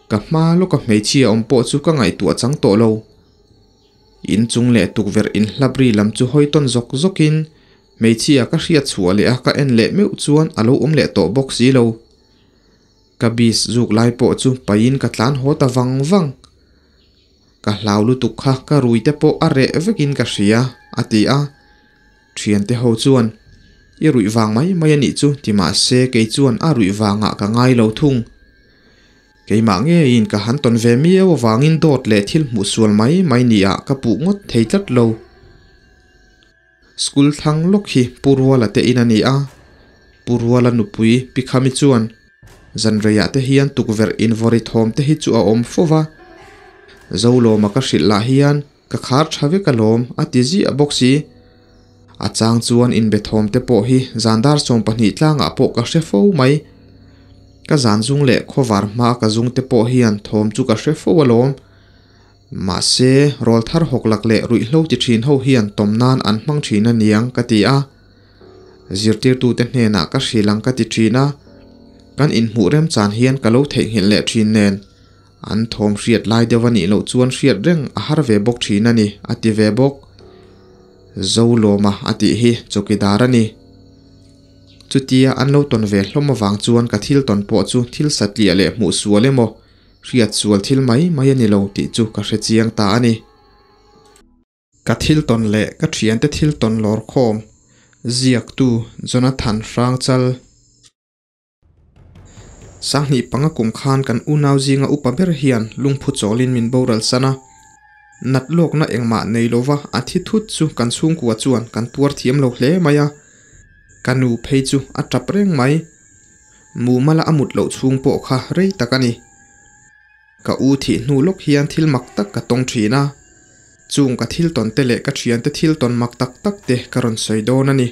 Ka hma lawka hmeichhia awm pawh chu ka ngaihtuah chang tawh lo. Inchung leh tukverh inhlap ri lam chu hawi tawn zawk zawkin Hmeichhia ka hriat chhuah leh a ka en leh meuh chuan a lo awm leh tawh bawk si lo. Ka bis zuk lai pawh chu paihin ka tlan haw ta vang vang. Ka hlau lutuk kha ka rui te pawh a reh vekin ka hria, a ti a. Thiante ho chuan, I ruih vang mai mai a nih chu ti mah se kei chuan a ruih vangah ka ngai lo thung. Keimah ngeiin ka han tawn ve miau avangin dawt leh thil hmuh sual mai mai niah ka puh ngawt thei tlat lo. School thlang lawk hi Pu Ruala te in a ni a, Pu Ruala nupui Pi Khami chuan zanreiah te hian tukverh invawri thawm te hi chu a awm fo va, Zolawma ka hrilh lah hian ka khar tha vek alawm a ti ziah bawk si. A chang chuan inbe thawm te pawh hi zan dar 12 tlangah pawh ka hre fo mai. Ka zan zung leh khawvar hmaa ka zung te pawh hian thawm chu ka hre fo alawm. Mahse, rawl thar hawk lak leh ruihhlo ti thin ho hian tawm nan an hmang thin a niang ka ti a. Zirtirtute hnenah ka hrilh ang ka ti thin a, kan inhmuh remchan hian ka lo theihnghilh leh thin nen, an thawm hriat lai deuh a nih loh chuan hriat reng a har ve bawk thin a ni, a ti ve bawk. Zolawma a tih hi chawkidar a ni. Chutia an lo tawn ve hlawm avang chuan ka thil tawn pawh chu thil satliah leh hmuh sual emaw, hriat sual thil mai mai a ni lo tih chu ka hre chiang ta a ni. Ka thil tawn leh ka thiante thil tawn lawr khawm ziaktu Jonathan Hrangchal. Sanghnih panga kum khan kan unau zinga upa ber hian lungphu chawlin min boral san a. Nat lawkna engmah nei lova a thi thut chu kan chhungkua chuan kan tuar thiam lo hle mai a. Ka nu phei chu a tap reng mai. Mumala a mut loh chhung pawh kha rei tak a ni. Ka u thih hnu lawk hian thil mak tak ka tawng thin a. Chung ka thil tawn te leh ka thiante thil tawn mak tak tak te ka rawn sawi dawn a ni.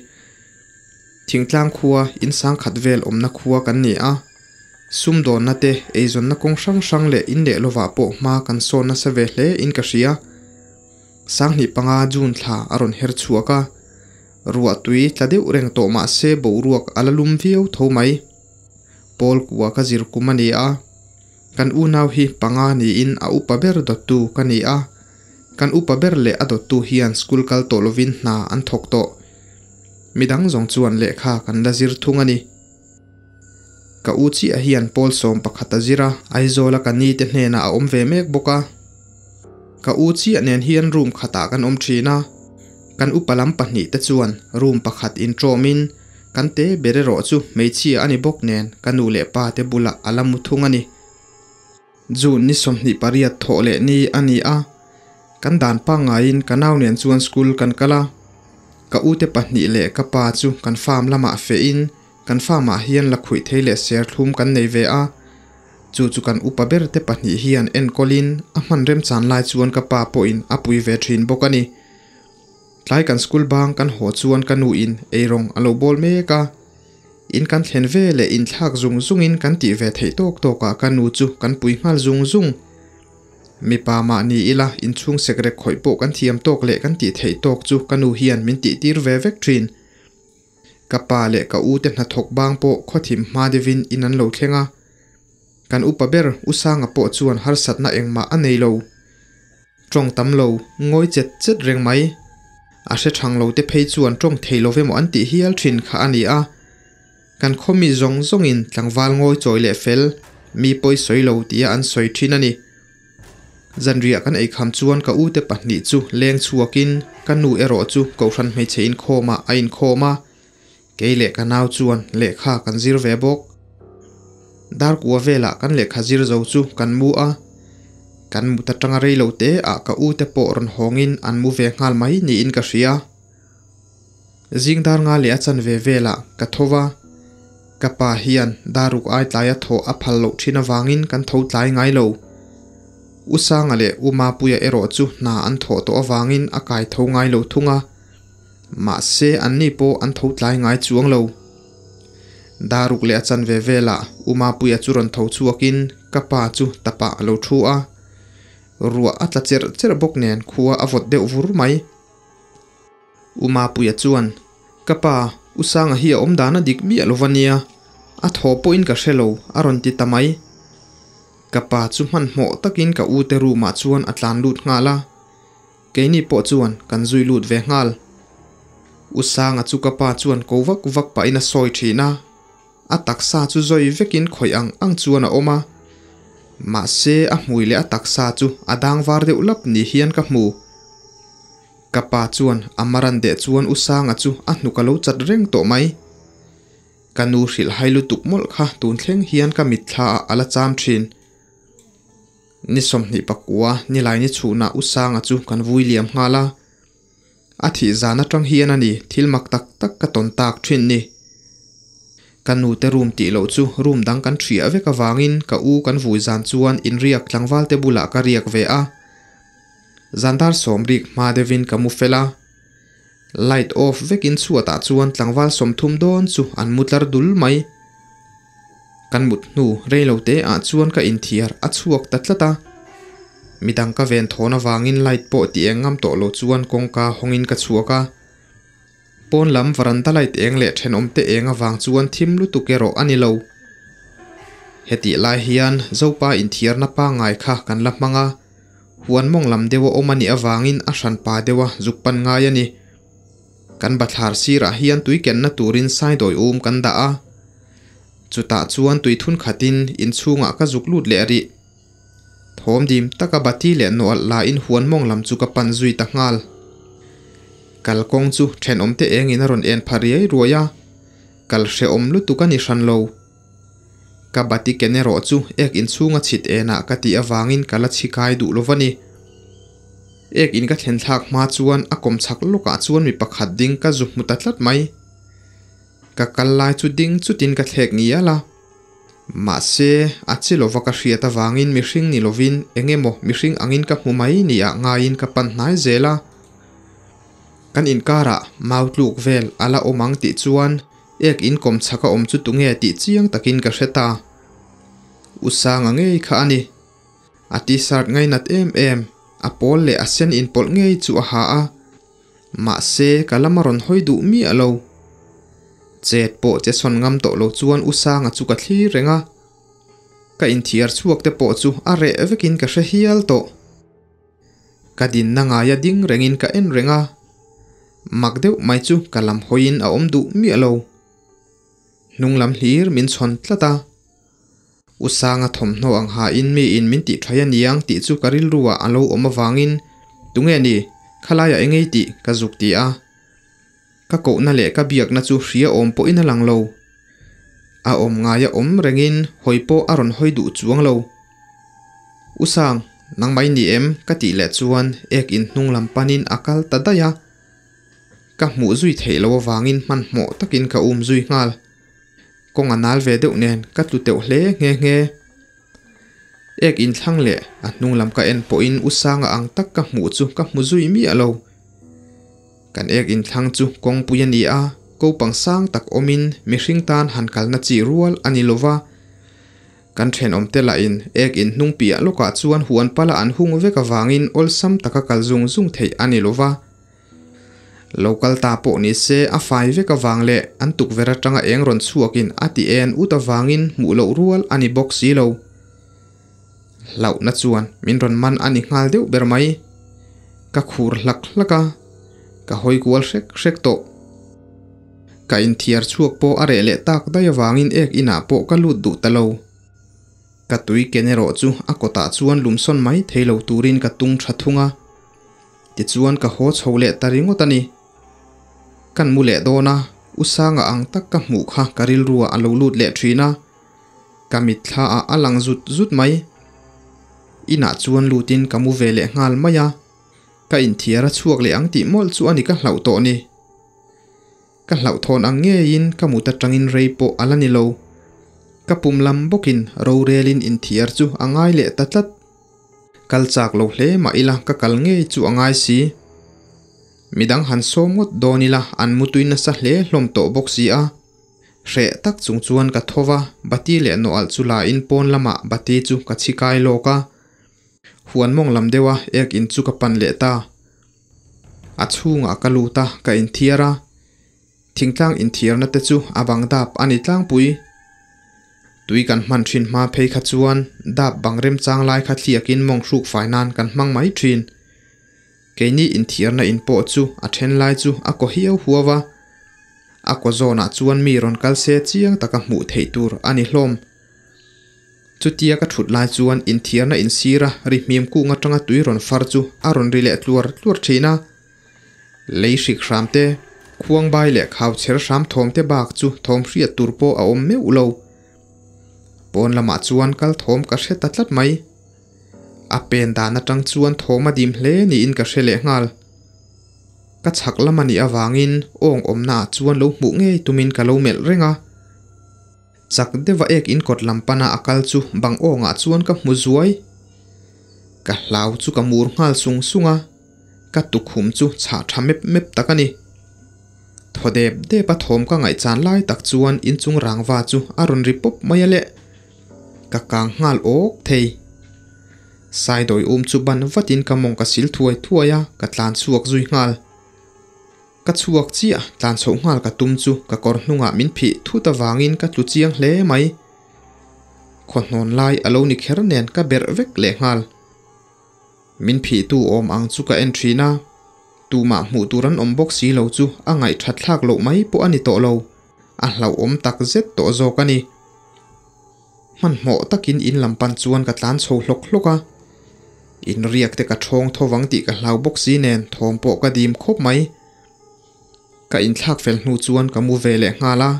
Thingtlang khua, in sangkhat vel awmna khua kan ni a. Sumdawnna te, eizawnna kawng hrang hrang leh in leh lovah pawh hma kan sawn nasa ve hle in ka hria. Sanghnih panga June thla a rawn her chhuak a. Ruah tui tla deuh reng tawh mah se boruak a la lum viau tho mai. Pawl kua ka zir kum a ni a. Kan unau hi panga niin a upa ber dawttu ka ni a. Kan upa ber leh a dawttu hian school kal tawh lovin hna an thawk tawh. Midang zawng chuan lehkha kan la zir thung a ni. Ka u chiah hian pawl 11 a zir a, Aizawla ka ni te hnenah a awm ve mek bawk a. Ka u chiah nen hian room khatah kan awm thin a. Kan upa lam pahnih te chuan room pakhat intawmin kan te ber erawh chu hmeichhia a ni bawk nen ka nu leh pa te bulah a la mu thung a ni. June ni 28 thawh leh ni a ni a, kan dan pangngaiin ka nau nen chuan school kan kal a. Ka u te pahnih leh ka pa chu kan farm lamah fehin kan farm ah hian lakhuih thei leh serthlum kan nei ve a. Chu chu kan upa ber te pahnih hian enkawlin a hman remchan lai chuan ka pa pawhin a pui ve thin bawk a ni. Tlai kan school bang kan haw chuan ka nu in eirawng a lo bawl mek a. In kan thlen ve leh inthlak zung zungin kan tih ve theih tawk tawkah ka nu chu kan pui nghal zung zung. Mipa mah ni ila inchhung sekrek khawih pawh kan thiam tawk leh kan tih theih tawk chu ka nu hian min tih tir ve vek thin. Ka pa leh ka u te hnathawk bang pawh khawthim hma deuhin in an lo thleng a. Kan upa ber U Sanga pawh chuan harsatna engmah a nei lo. Tawng tam lo, ngawi chet chet reng mai. A hre thang lo te phei chuan tawng thei lo emaw an tih hial thin kha a ni a. Kan khawmi zawng zawngin tlangval ngawi chawi leh fel, mi pawi sawi lo tia an sawi thin a ni. Zanriah kan eikham chuan ka ute pahnih chu leng chhuakin ka nu erawh chu Kohhran hmeichhe inkhawmah a inkhawm a. Kei leh ka nau chuan lehkha kan zir ve bawk. Darkua velah kan lehkha zir zo chu kan mu a. Kan mut atanga rei lo te ah ka ute pawh rawn hawngin an mu ve nghal mai niin ka hria. Zing dar nga leh a chanve velah ka tho va. Ka pa hian daruk ai tlaia thawh a phal loh thin avangin kan tho tlai ngai lo. U Sanga leh U Mapuia erawh chu hna an thawh tawh avangin a kai tho ngai lo thung a. Mahse anni pawh an tho tlai ngai chuang lo. Daruk leh a chanve velah U Mapuia chu rawn tho chhuakin ka pa chu tapah a lo thu a. Ruah a tla cherh cherh bawk nen khua a vawt deuh vur mai. U Mapuia chuan, Ka pa, U Sanga hi a awm dan a dik miah lo va nia, a thaw pawhin ka hre lo, a rawn ti ta mai. Ka pa chu hmanhmawh takin ka ute room ah chuan a tlan lut nghal a. Keini pawh chuan kan zui lut ve nghal. U Sanga chu ka pa chuan ko vak vak pahin a sawi thin a. A taksa chu zawi vekin khawih ang ang chuan a awm a. Mahse a hmui leh a taksa chu a dang var deuh lap ni hian ka hmu. Ka pa chuan a maran deh chuan U Sanga chu a hnuk a lo chat reng tawh mai. Ka nu hrilh hai lutuk mawlh kha tun thleng hian ka mitthla ah a la cham thin. Ni 29 nilai ni chhunah U Sanga chu kan vui liam nghal a. A thih zan atang hian a ni thil mak tak tak ka tawn tak thin ni. Ka nute room tih loh chu room dang kan thiah vek avangin ka u kan vui zan chuan inriak tlangval te bulah ka riak ve a. Zan dar 10 rik hma deuhin ka mu fel a. Light off vekin chhuatah chuan tlangval 30 dawn chu an mu tlar dul mai. Kan mut hnu reilo te ah chuan ka inthiar a chhuak ta tlat a. Midang ka ven thawn avangin light pawh ti eng ngam tawh lo chuan kawngka hawngin ka chhuak a. Pawn lam varanda light eng leh thenawm te eng avang chuan thim lutuk erawh a ni lo. Hetih lai hian Zopa inthiarna pangngai kha kan la hmang a, huan mawng lam deuh a awm a nih avangin a hran pa deuh a zuk pan ngai a ni. Kan bathlar sirah hian tui kenna turin saidawi um kan dah a. Chutah chuan tui thun khatin inchhungah ka zuk lut leh rih. Thawm dim taka bati leh nawlh la in huan mawng lam chu ka pan zui ta nghal. Kalkawng chu thenawm te engin a rawn en pha riai ruai a, kal hrehawm lutuk a ni hran lo. Ka bati ken erawh chu ek inchhunga chhit enah ka tih avangin ka la chhi kai duh lo va ni. Ek in ka thlen thlak hma chuan a kawm chhak lawkah chuan mi pakhat ding ka zu hmu ta tlat mai. Ka kal lai chu ding chutin ka thlek ngial a. Mahse, a chi lova ka hriat avangin mihring ni lovin eng emaw mihring angin ka hmu mai nia ngaiin ka pan hnai zel a. Kan inkarah mau tluk vel a la awm ang tih chuan ek in kawm chhak a awm chu tunge tih chiang takin ka hre ta. U Sanga ngei kha a ni. A t-shirt ngainat em em, a pawl leh a sen inpawlh ngei chu a ha a. Mahse, ka lam a rawn hawi duh miah lo. Chet pawh che sawn ngam tawh lo chuan U Sanga chu ka thlir reng a. Ka inthiar chhuak te pawh chu a reh vekin ka hre hial tawh. Ka dinna ngaia ding rengin ka en reng a. Mak deuh mai chu ka lam hawiin a awm duh miah lo. Hnung lam hlir min chhawn tlat a. U Sanga thawmhnaw ang hain miin min tih thaih a niang tih chu ka rilruah a lo awm avangin tunge ni khalaiah engei tih ka zuk ti a. Ka kohna leh ka biakna chu hria awm pawhin a lang lo. A awm ngaia awm rengin hawi pawh a rawn hawi duh chuang lo. U Sang, nangmah i ni em? ka tih leh chuan ek in hnung lam panin a kal ta daih a. Ka hmuh zui theih loh avangin hmanhmawh takin ka um zui nghal. Kawng a nal ve deuh nen ka tlu teuh hle nghe nghe. Ek inthlang leh a hnung lam ka en pawhin U Sanga ang tak ka hmuh chu ka hmu zui miah lo. Kan ek inthlang chu kawngpui a ni a, kopang sang tak awmin mihring tan han kalna chi rual a ni lova. Kan thenawmte lahin ek in hnung piah lawkah chuan huan pala an hung vek avangin awlsam taka kal zung zung theih a ni lova. Lo kal ta pawh ni se a fai vek avang leh an tukverh atanga eng rawn chhuakin a ti en ut avangin hmuh loh rual a ni bawk si lo. Hlauhna chuan min rawn man a ni nghal deuh ber mai. Ka khur hlak hlak a, ka hawi kual hrek hrek tawh. Ka inthiar chhuak pawh a reh leh tak daih avangin ek inah pawh ka lut duh ta lo. Ka tui ken erawh chu a kawtah chuan lumsawn mai thei lo turin ka tung tha thung a. Tichuan ka haw chho leh ta ringawt a ni. Kan mu leh dawn a, U Sanga ang tak ka hmuh kha ka rilruah a lo lut leh thin a. Ka mitthla ah a lang zut zut mai. Inah chuan lutin ka mu ve leh nghal mai a. Ka inthiar a chhuak leh ang tih mawlh chu a ni ka hlauh tawh ni. Ka hlauhthawn ang ngeiin ka mut atangin rei pawh a la ni lo. Ka pum lam bawkin rorelin inthiar chu a ngai leh ta tlat. Kal chak lo hle mah ila ka kal ngei chu a ngai si. Midang han sawm ngawt dawn ila an mutui nasa hle hlawm tawh bawk si a. Hreh tak chung chuan ka tho va, bati leh nawalh chu la in pawn lamah bati chu ka chhi kai lawk a. Huan mawng lam deuha ek in chu ka pan leh ta. A chhungah ka lut a, ka inthiar a. Thingtlang inthiarna te chu a bang dap a ni tlangpui. Tui kan hman thin hma phei kha chuan dap bang remchang lai kha thliakin mawng hruk fai nan kan hmang mai thin. Keini inthiarna in pawh chu a then lai chu a kaw hiau huau a. A kaw zawnah chuan mi rawn kal se chiang taka hmuh theih tur a ni hlawm. Chutia ka thut lai chuan inthiarna insira ri hmim kung atanga tui rawn far chu a rawn ri leh tluar tluar thin a. Lei hrik hram te, khuang bai leh khau chher hram thawm te bak chu thawm hriat tur pawh a awm meuh lo. Pawn lamah chuan kal thawm ka hre ta tlat mai. A pen dan atang chuan thawm a dim hle niin ka hre leh nghal. Ka chhak lam a nih avangin awng awmnaah chuan lo hmuh ngei tumin ka lo melh reng a. Chak deuha ek in kawt lam pana a kal chu bang awngah chuan ka hmu zuai. Ka hlau chu ka mur nghal sung sung a, ka tukhum chu chhah tha mep mep tak a ni. Thaw dep dep a thawm ka ngaihchan lai tak chuan inchung rangva chu a rawn ri pawp mai a le. Ka kang nghal awk thei. Saidawi um chu ban vatin ka mawng ka sil thuai thuai a, ka tlan chhuak zui nghal. Ka chhuak chiah, tlan chhoh nghal ka tum chu ka kawr hnungah min phih thut avangin ka tlu chiang hle mai. Khawhnawn lai a lo ni kher nen ka berh vek leh nghal. Min phihtu awm ang chu ka en thin a, tumah hmuh tur an awm bawk si lo chu a ngaihthat thlak loh mai pawh a ni tawh lo, a hlauhawm tak zet tawh zawk a ni. Hmanhmawh takin in lam pan chuan ka tlan chho hlawk hlawk a, in riak te ka thawng tho vang tih ka hlau bawk si nen thawm pawh ka dim khawp mai. Ka inthlak fel hnu chuan ka mu ve leh nghal a,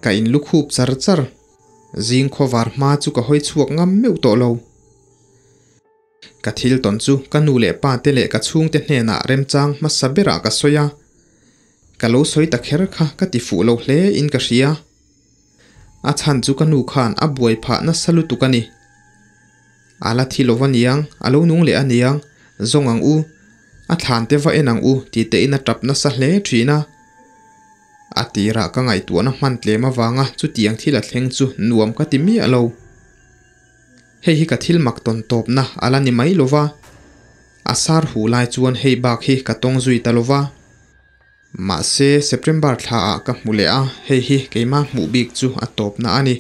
ka in lukhup char char. Zing khawvar hma chu ka hawi chhuak ngam meuh tawh lo. Ka thil tawn chu ka nu leh pa te leh ka chhungte hnenah remchang hmasa berah ka sawi a, ka lo sawi ta kher kha ka ti fuh lo hle in ka hria. A chhan chu ka nu khan a buai phah nasa lutuk a ni. A la thi lova niang, a lo nung leh a niang, zawng ang u, a thlan te va en ang u ti tein a tap nasa hle thin a. A tirah ka ngaihtuahna hman tlem avanga chutiang thil a thleng chu nuam ka ti miah lo. Hei hi ka thil mak tawn tawpna a la ni mai lo va, a sar hu lai chuan hei bak hi ka tawng zui ta lo va. Mahse, September thlaah ka hmu leh a, hei hi keimah hmuh bik chu a tawpna a ni.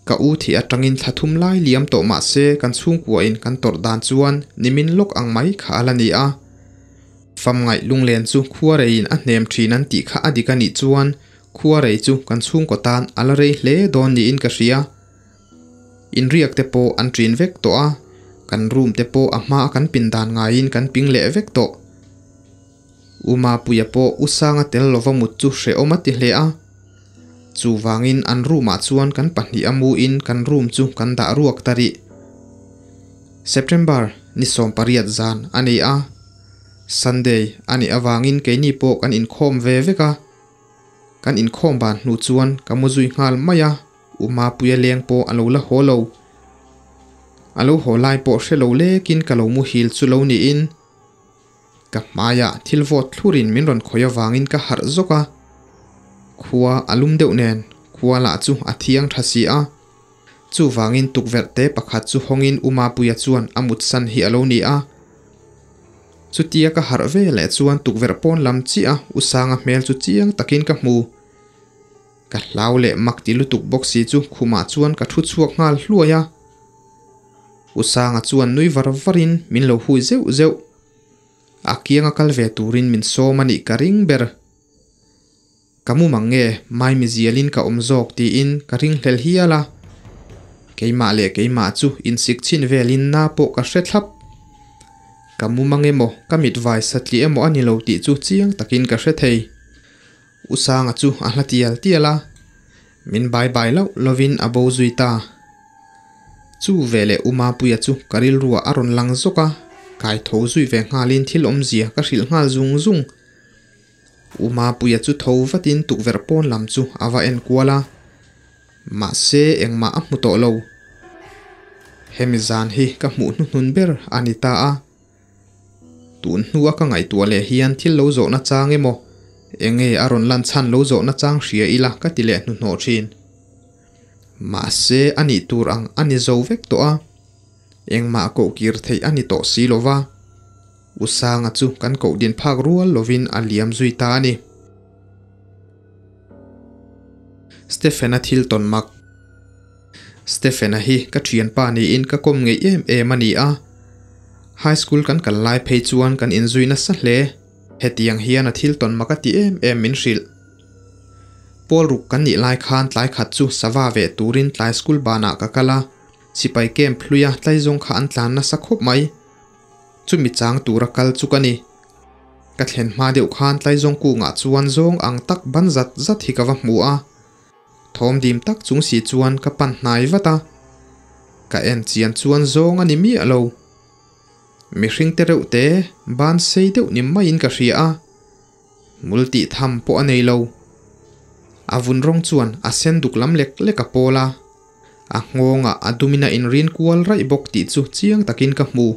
Ka u thih atangin thla thum lai liam tawh mah se kan chhungkuain kan tawrh dan chuan nimin lawk ang mai kha a la ni a. Famngaih lunglen chu khuareiin a hnem thin an tih kha a dik a nih chuan khuarei chu kan chhungkaw tan a la rei hle dawn niin ka hria. Inriak te pawh an ṭin vek tawh a, kan room te pawh a hmaa kan pin dan ngaiin kan ping leh vek tawh. U Mapuia pawh U Sanga tel lova mut chu hrehawm a ti hle a. Chuvangin an room ah chuan kan pahnih a mu in kan room chu kan dah ruak ta rih. September ni 18 zan a ni a. Sunday a nih avangin keini pawh kan inkhawm ve vek a. Kan inkhawm ban hnu chuan ka mu zui nghal mai a, U Mapuia leng pawh a lo la haw lo. A lo haw lai pawh hre lo lekin ka lo muhil chu lo niin. Ka hmaiah thil vawt thlurin min rawn khawih avangin ka harh zawk a, khua a lum deuh nen khua lah chu a thiang tha si a. Chuvangin tukverh te pakhat chu hawngin U Mapuia chuan a mutsan hi a lo ni a. Chutia ka harh ve leh chuan tukverh pawn lam chiah a U Sanga hmel chu chiang takin ka hmu. Ka hlau leh mak ti lutuk bawk si chu khumah chuan ka thu chhuak nghal hluai a. U Sanga chuan nui var varin min lo hui zeuh zeuh. A kianga kal ve turin min sawm a nih ka ring ber. Ka mu mang nge maimi zialin ka awm zawk tiin ka ring hlel hial a. Keimah leh keimah chu insik chhin velin na pawh ka hre thlap. Ka mu mang emaw ka mit vai satliah emaw a ni lo tih chu chiang takin ka hre thei. U Sanga chu a hla tial tial a, min bai bai loh lovin a bo zui ta. Chu veleh U Mapuia chu ka rilruah a rawn lang zawk a, kai tho zui ve nghalin thil awmzia ka hrilh nghal zung zung. U Mapuia chu tho vatin tukverh pawn lam chu a va en kual a, mahse engmah a hmu tawh lo. Hemi zan hi ka hmuh hnuhnun ber a ni ta a. Tun hnua ka ngaihtuah leh hian thil lo zawhna chang emaw, enge a rawn lan chhan lo zawhna chang hria ila ka ti leh hnuhnawh thin. Mahse a nih tur ang a ni zo vek tawh a, engmah koh kir theih a ni tawh si lo va, U Sanga chu kan koh din phak rual lovin a liam zui ta a ni. Stephen-a thil tawn mak. Stephen-a hi ka thianpa niin ka kawm ngeih em em a ni a. High school kan kal lai phei chuan kan inzui nasa hle. Hetiang hian a thil tawn mak a ti em em min hrilh. Pawl ruk kan nih lai khan tlai khat chu sava veh turin tlai school banah ka kal a, sipai camp hluia tlaizawng kha an tlan nasa khawp mai. Chumi chang tura kal chu ka ni. Ka thlen hma deuh khan tlaizawng kungah chuan zawng ang tak ban zat zat hi ka va hmu a. Thawm dim tak chung si chuan ka pan hnai vat a, ka en chian chuan zawng a ni miah lo. Mihring te reuh te ban sei deuh ni maiin ka hria a, hmul tih tham pawh a nei lo. A vun rawng chuan a sen duk lam lek lek a pawl a, a nghawngah a dumin a inrin kual raih bawk tih chu chiang takin ka hmu.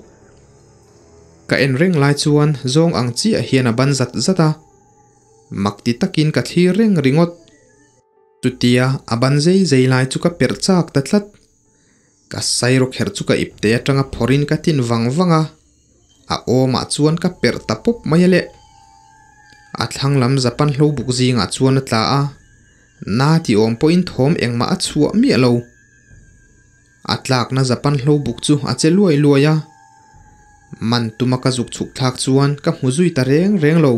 Ka en reng lai chuan zawng ang chiah hian a ban zat zat a. Mak ti takin ka thlir reng ringawt. Chutia a ban zei zei lai chu ka perh chak ta tlat. Ka sairawk her chu ka ipte atanga phawrhin ka tin vang vang a, a awmah chuan ka perh ta pawp mai a le. A thlang lam Japan hlo buk zingah chuan a tla a, na ti awm pawhin thawm engmah a chhuah miah lo. A tlakna Japan hlo buk chu a che luai luai a, man tuma ka zuk chhuk thlak chuan ka hmu zui ta reng reng lo.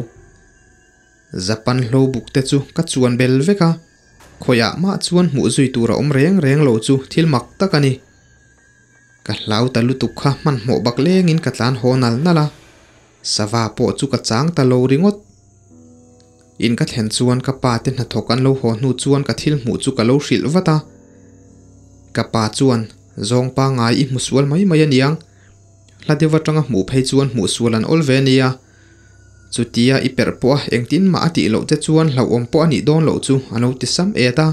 Japan hlo buk te chu ka chuan bel vek a, khawiah mah chuan hmuh zui tur a awm reng reng lo chu thil mak tak a ni. Ka hlau ta lutuk kha hmanhmawh bak lengin ka tlan haw nal nal a, sava pawh chu ka chang ta lo ringawt. In ka thlen chuan ka pa te hnathawk an lo haw hnu chuan ka thil hmuh chu ka lo hrilh vat a. Ka pa chuan, Zawng pangngai i hmu sual mai mai aniang. Hla deuh atanga hmuh phei chuan hmuh sual an awl ve ania. Chutia i perh pawh a engtin mah a tih loh che chuan hlauhawm pawh a nih dawn loh chu a lo ti sam et a.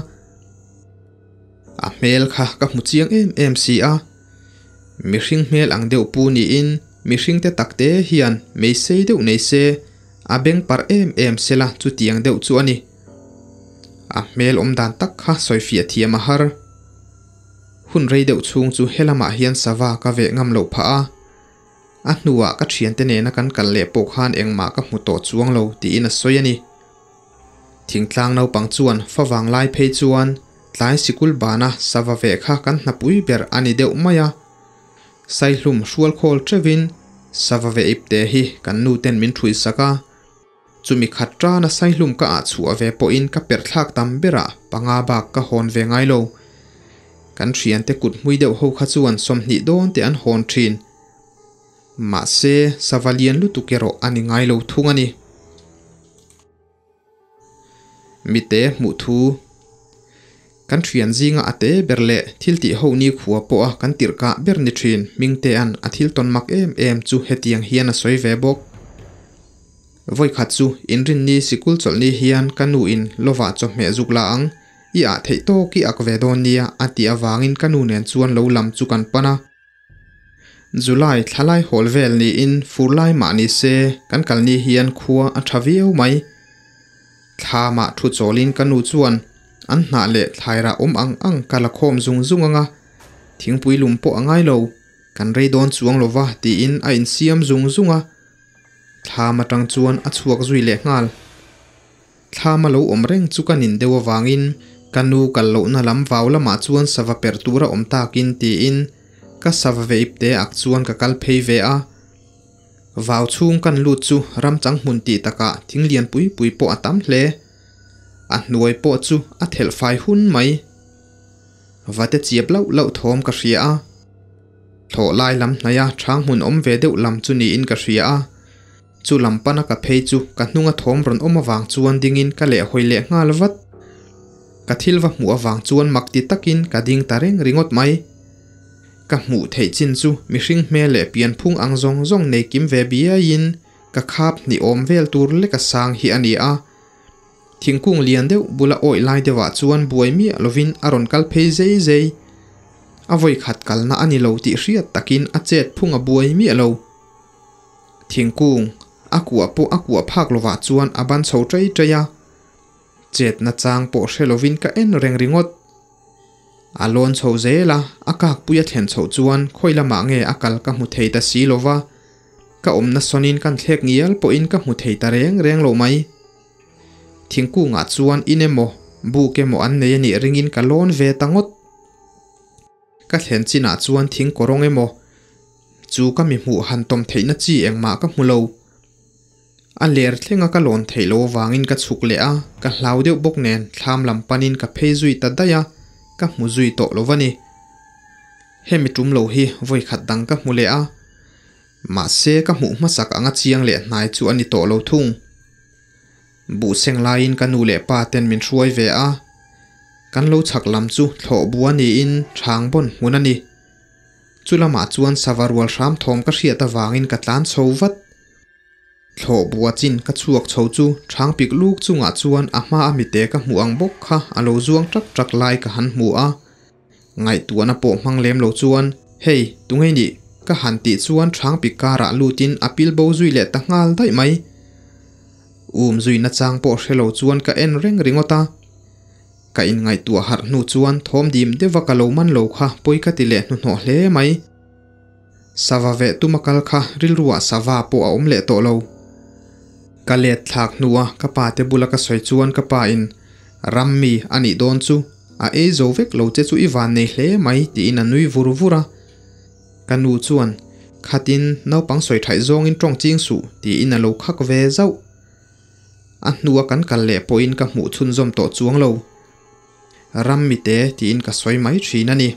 A hmel kha ka hmu chiang em em si a. Mihring hmel ang deuh pu niin mihring te tak te hian mei sei deuh nei se, a beng parh em em sela chutiang deuh chu a ni. A hmel awm dan tak kha sawifiah thiam a har. Hun rei deuh chhung chu helamah hian sava ka veh ngam loh phah a. A hnuah ka thiante nena kan kal leh pawh khan engmah ka hmu tawh chuang lo tiin a sawi a ni. Thingtlang naupang chuan favang lai phei chuan tlai sikul bana sava veh kha kan hnapui ber a ni deuh mai a. Saihlum hrual khawl teuhin sava veh ipte hi kan nu ten min ṭhuih sak a. Chumi khat tana saihlum ka ah chhuah ve pawhin ka perh thlak tam berah panga bak ka hawn ve ngai lo. Kan thiante kut hmui deuh ho kha chuan 20 dawn te an hawn thin. Mahse, sava lian lutuk erawh a ni ngai lo thung a ni. Mite hmuh thu Kan thian zinga a te ber leh thil tih ho ni khua pawha kan tirh kah ber ni thin Hmingtea'n a thil tawn mak em em chu hetiang hian a sawi ve bawk. Vawikhat chu inrinni sikul chawlhni hian ka nu in lovah chawhmeh zuk la ang, i ah theih tawk i ak ve dawn nia a tih avangin ka nu nen chuan lo lam chu kan pan a. July thlalai hawl vel niin fur lai mah ni se kan kalni hian khua a tha viau mai. Thlamah thu chawlin ka nu chuan an hnah leh thlairah awm ang ang ka la khawm zung zung ang a, thingpui lum pawh a ngai lo, kan rei dawn chuang lova tiin a insiam zung zung a. Thlam atang chuan a chhuak zui leh nghal. Thlam a lo awm reng chu ka nin deuh avangin ka nu kal lohna lam vau lamah chuan sava perh tur a awm takin tiin ka sava ve ipte ak chuan ka kal phei ve a. Vau chhung kan lut chu ram chang hmun tih takah thing lian pui pui pawh a tam hle. A hnuai pawh chu a thelh fai hun mai. Vate chiap lauh lauh thawm ka hria a. Thlawh lai lam hnaia chhang hmun awm ve deuh lam chu niin ka hria a. Chu lam pana ka phei chu ka hnunga thawm rawn awm avang chuan dingin ka lehhawi leh nghal vat. Ka thil va hmuh avang chuan mak ti takin ka ding ta reng ringawt mai. Ka hmuh theih chin chu mihring hmel leh pianphung ang zawng zawng nei kim ve biaiin ka khap hnih awm vel tur lek a sang hi a ni a. Thingkung lian deuh bula awih lai deuhah chuan buai miah lovin a rawn kal phei zei zei. A vawi khat kalna a ni lo tih hriat takin a chet phung a buai miah lo. Thingkung a kuah pawh a kuah phak lovah chuan a ban chho ṭei ṭei a. Chetna chang pawh hre lovin ka en reng ringawt. A lawn chho zel a, a kakpui a thlen chhoh chuan khawi lamah nge a kal ka hmu thei ta si lova, ka awmna sawnin kan thlek ngial pawhin ka hmu thei ta reng reng lo mai. Thingkungah chuan in emaw, buk emaw an nei a nih ringin ka lawn ve ta ngawt. Ka thlen chinah chuan thing kawrawng emaw chu ka mi hmuh han tawm theihna chi engmah ka hmu lo. A ler thlenga ka lawn theih loh avangin ka chhuk leh a, ka hlau deuh bawk nen thlam lam panin ka phei zui ta daih a, ka hmu zui tawh lo va ni. Hemi tum lo hi vawi khat dang ka hmu leh a, mahse ka hmuh hmasak anga chiang leh hnai chu a ni tawh lo thung. Buhseng laiin ka nu leh pa ten min hruai ve a, kan lo chhak lam chu thlawh bua niin chhang bawn hmun a ni. Chu lamah chuan sava rual hram thawm ka hriat avangin ka tlan chho vat. Thlawh bua chin ka chhuak chho chu chhang pik luk chungah chuan a hma a mite ka hmuh ang bawk kha a lo zuang ṭak ṭak lai ka han hmu a. Ngaihtuahna pawh hmang lem lo chuan, Hei, tunge nih? ka han tih chuan chhang pik karah lutin a pil bo zui leh ta nghal daih mai. Um zui nachang pawh hre lo chuan ka en reng ringawt a. Ka inngaihtuah harh hnu chuan thawm dim deuha ka lo man lo kha pawi ka ti leh hnuhnawh hle mai. Sava veh tuma kal kha rilruah sava pawh a awm leh tawh lo. Ka let thlak hnua ka pa te bula ka sawi chuan ka pa in, Ram mi a nih dawn chu, a ei zo vek lo che chu i van nei hle mai tiin a nui vur vur a. Ka nu chuan, Khatin naupang sawi thaih zawngin tawng ching suh tiin a lo khak ve zauh. A hnua kan kal leh pawhin ka hmuh chhunzawm tawh chuang lo. Ram mite tiin ka sawi mai thin a ni.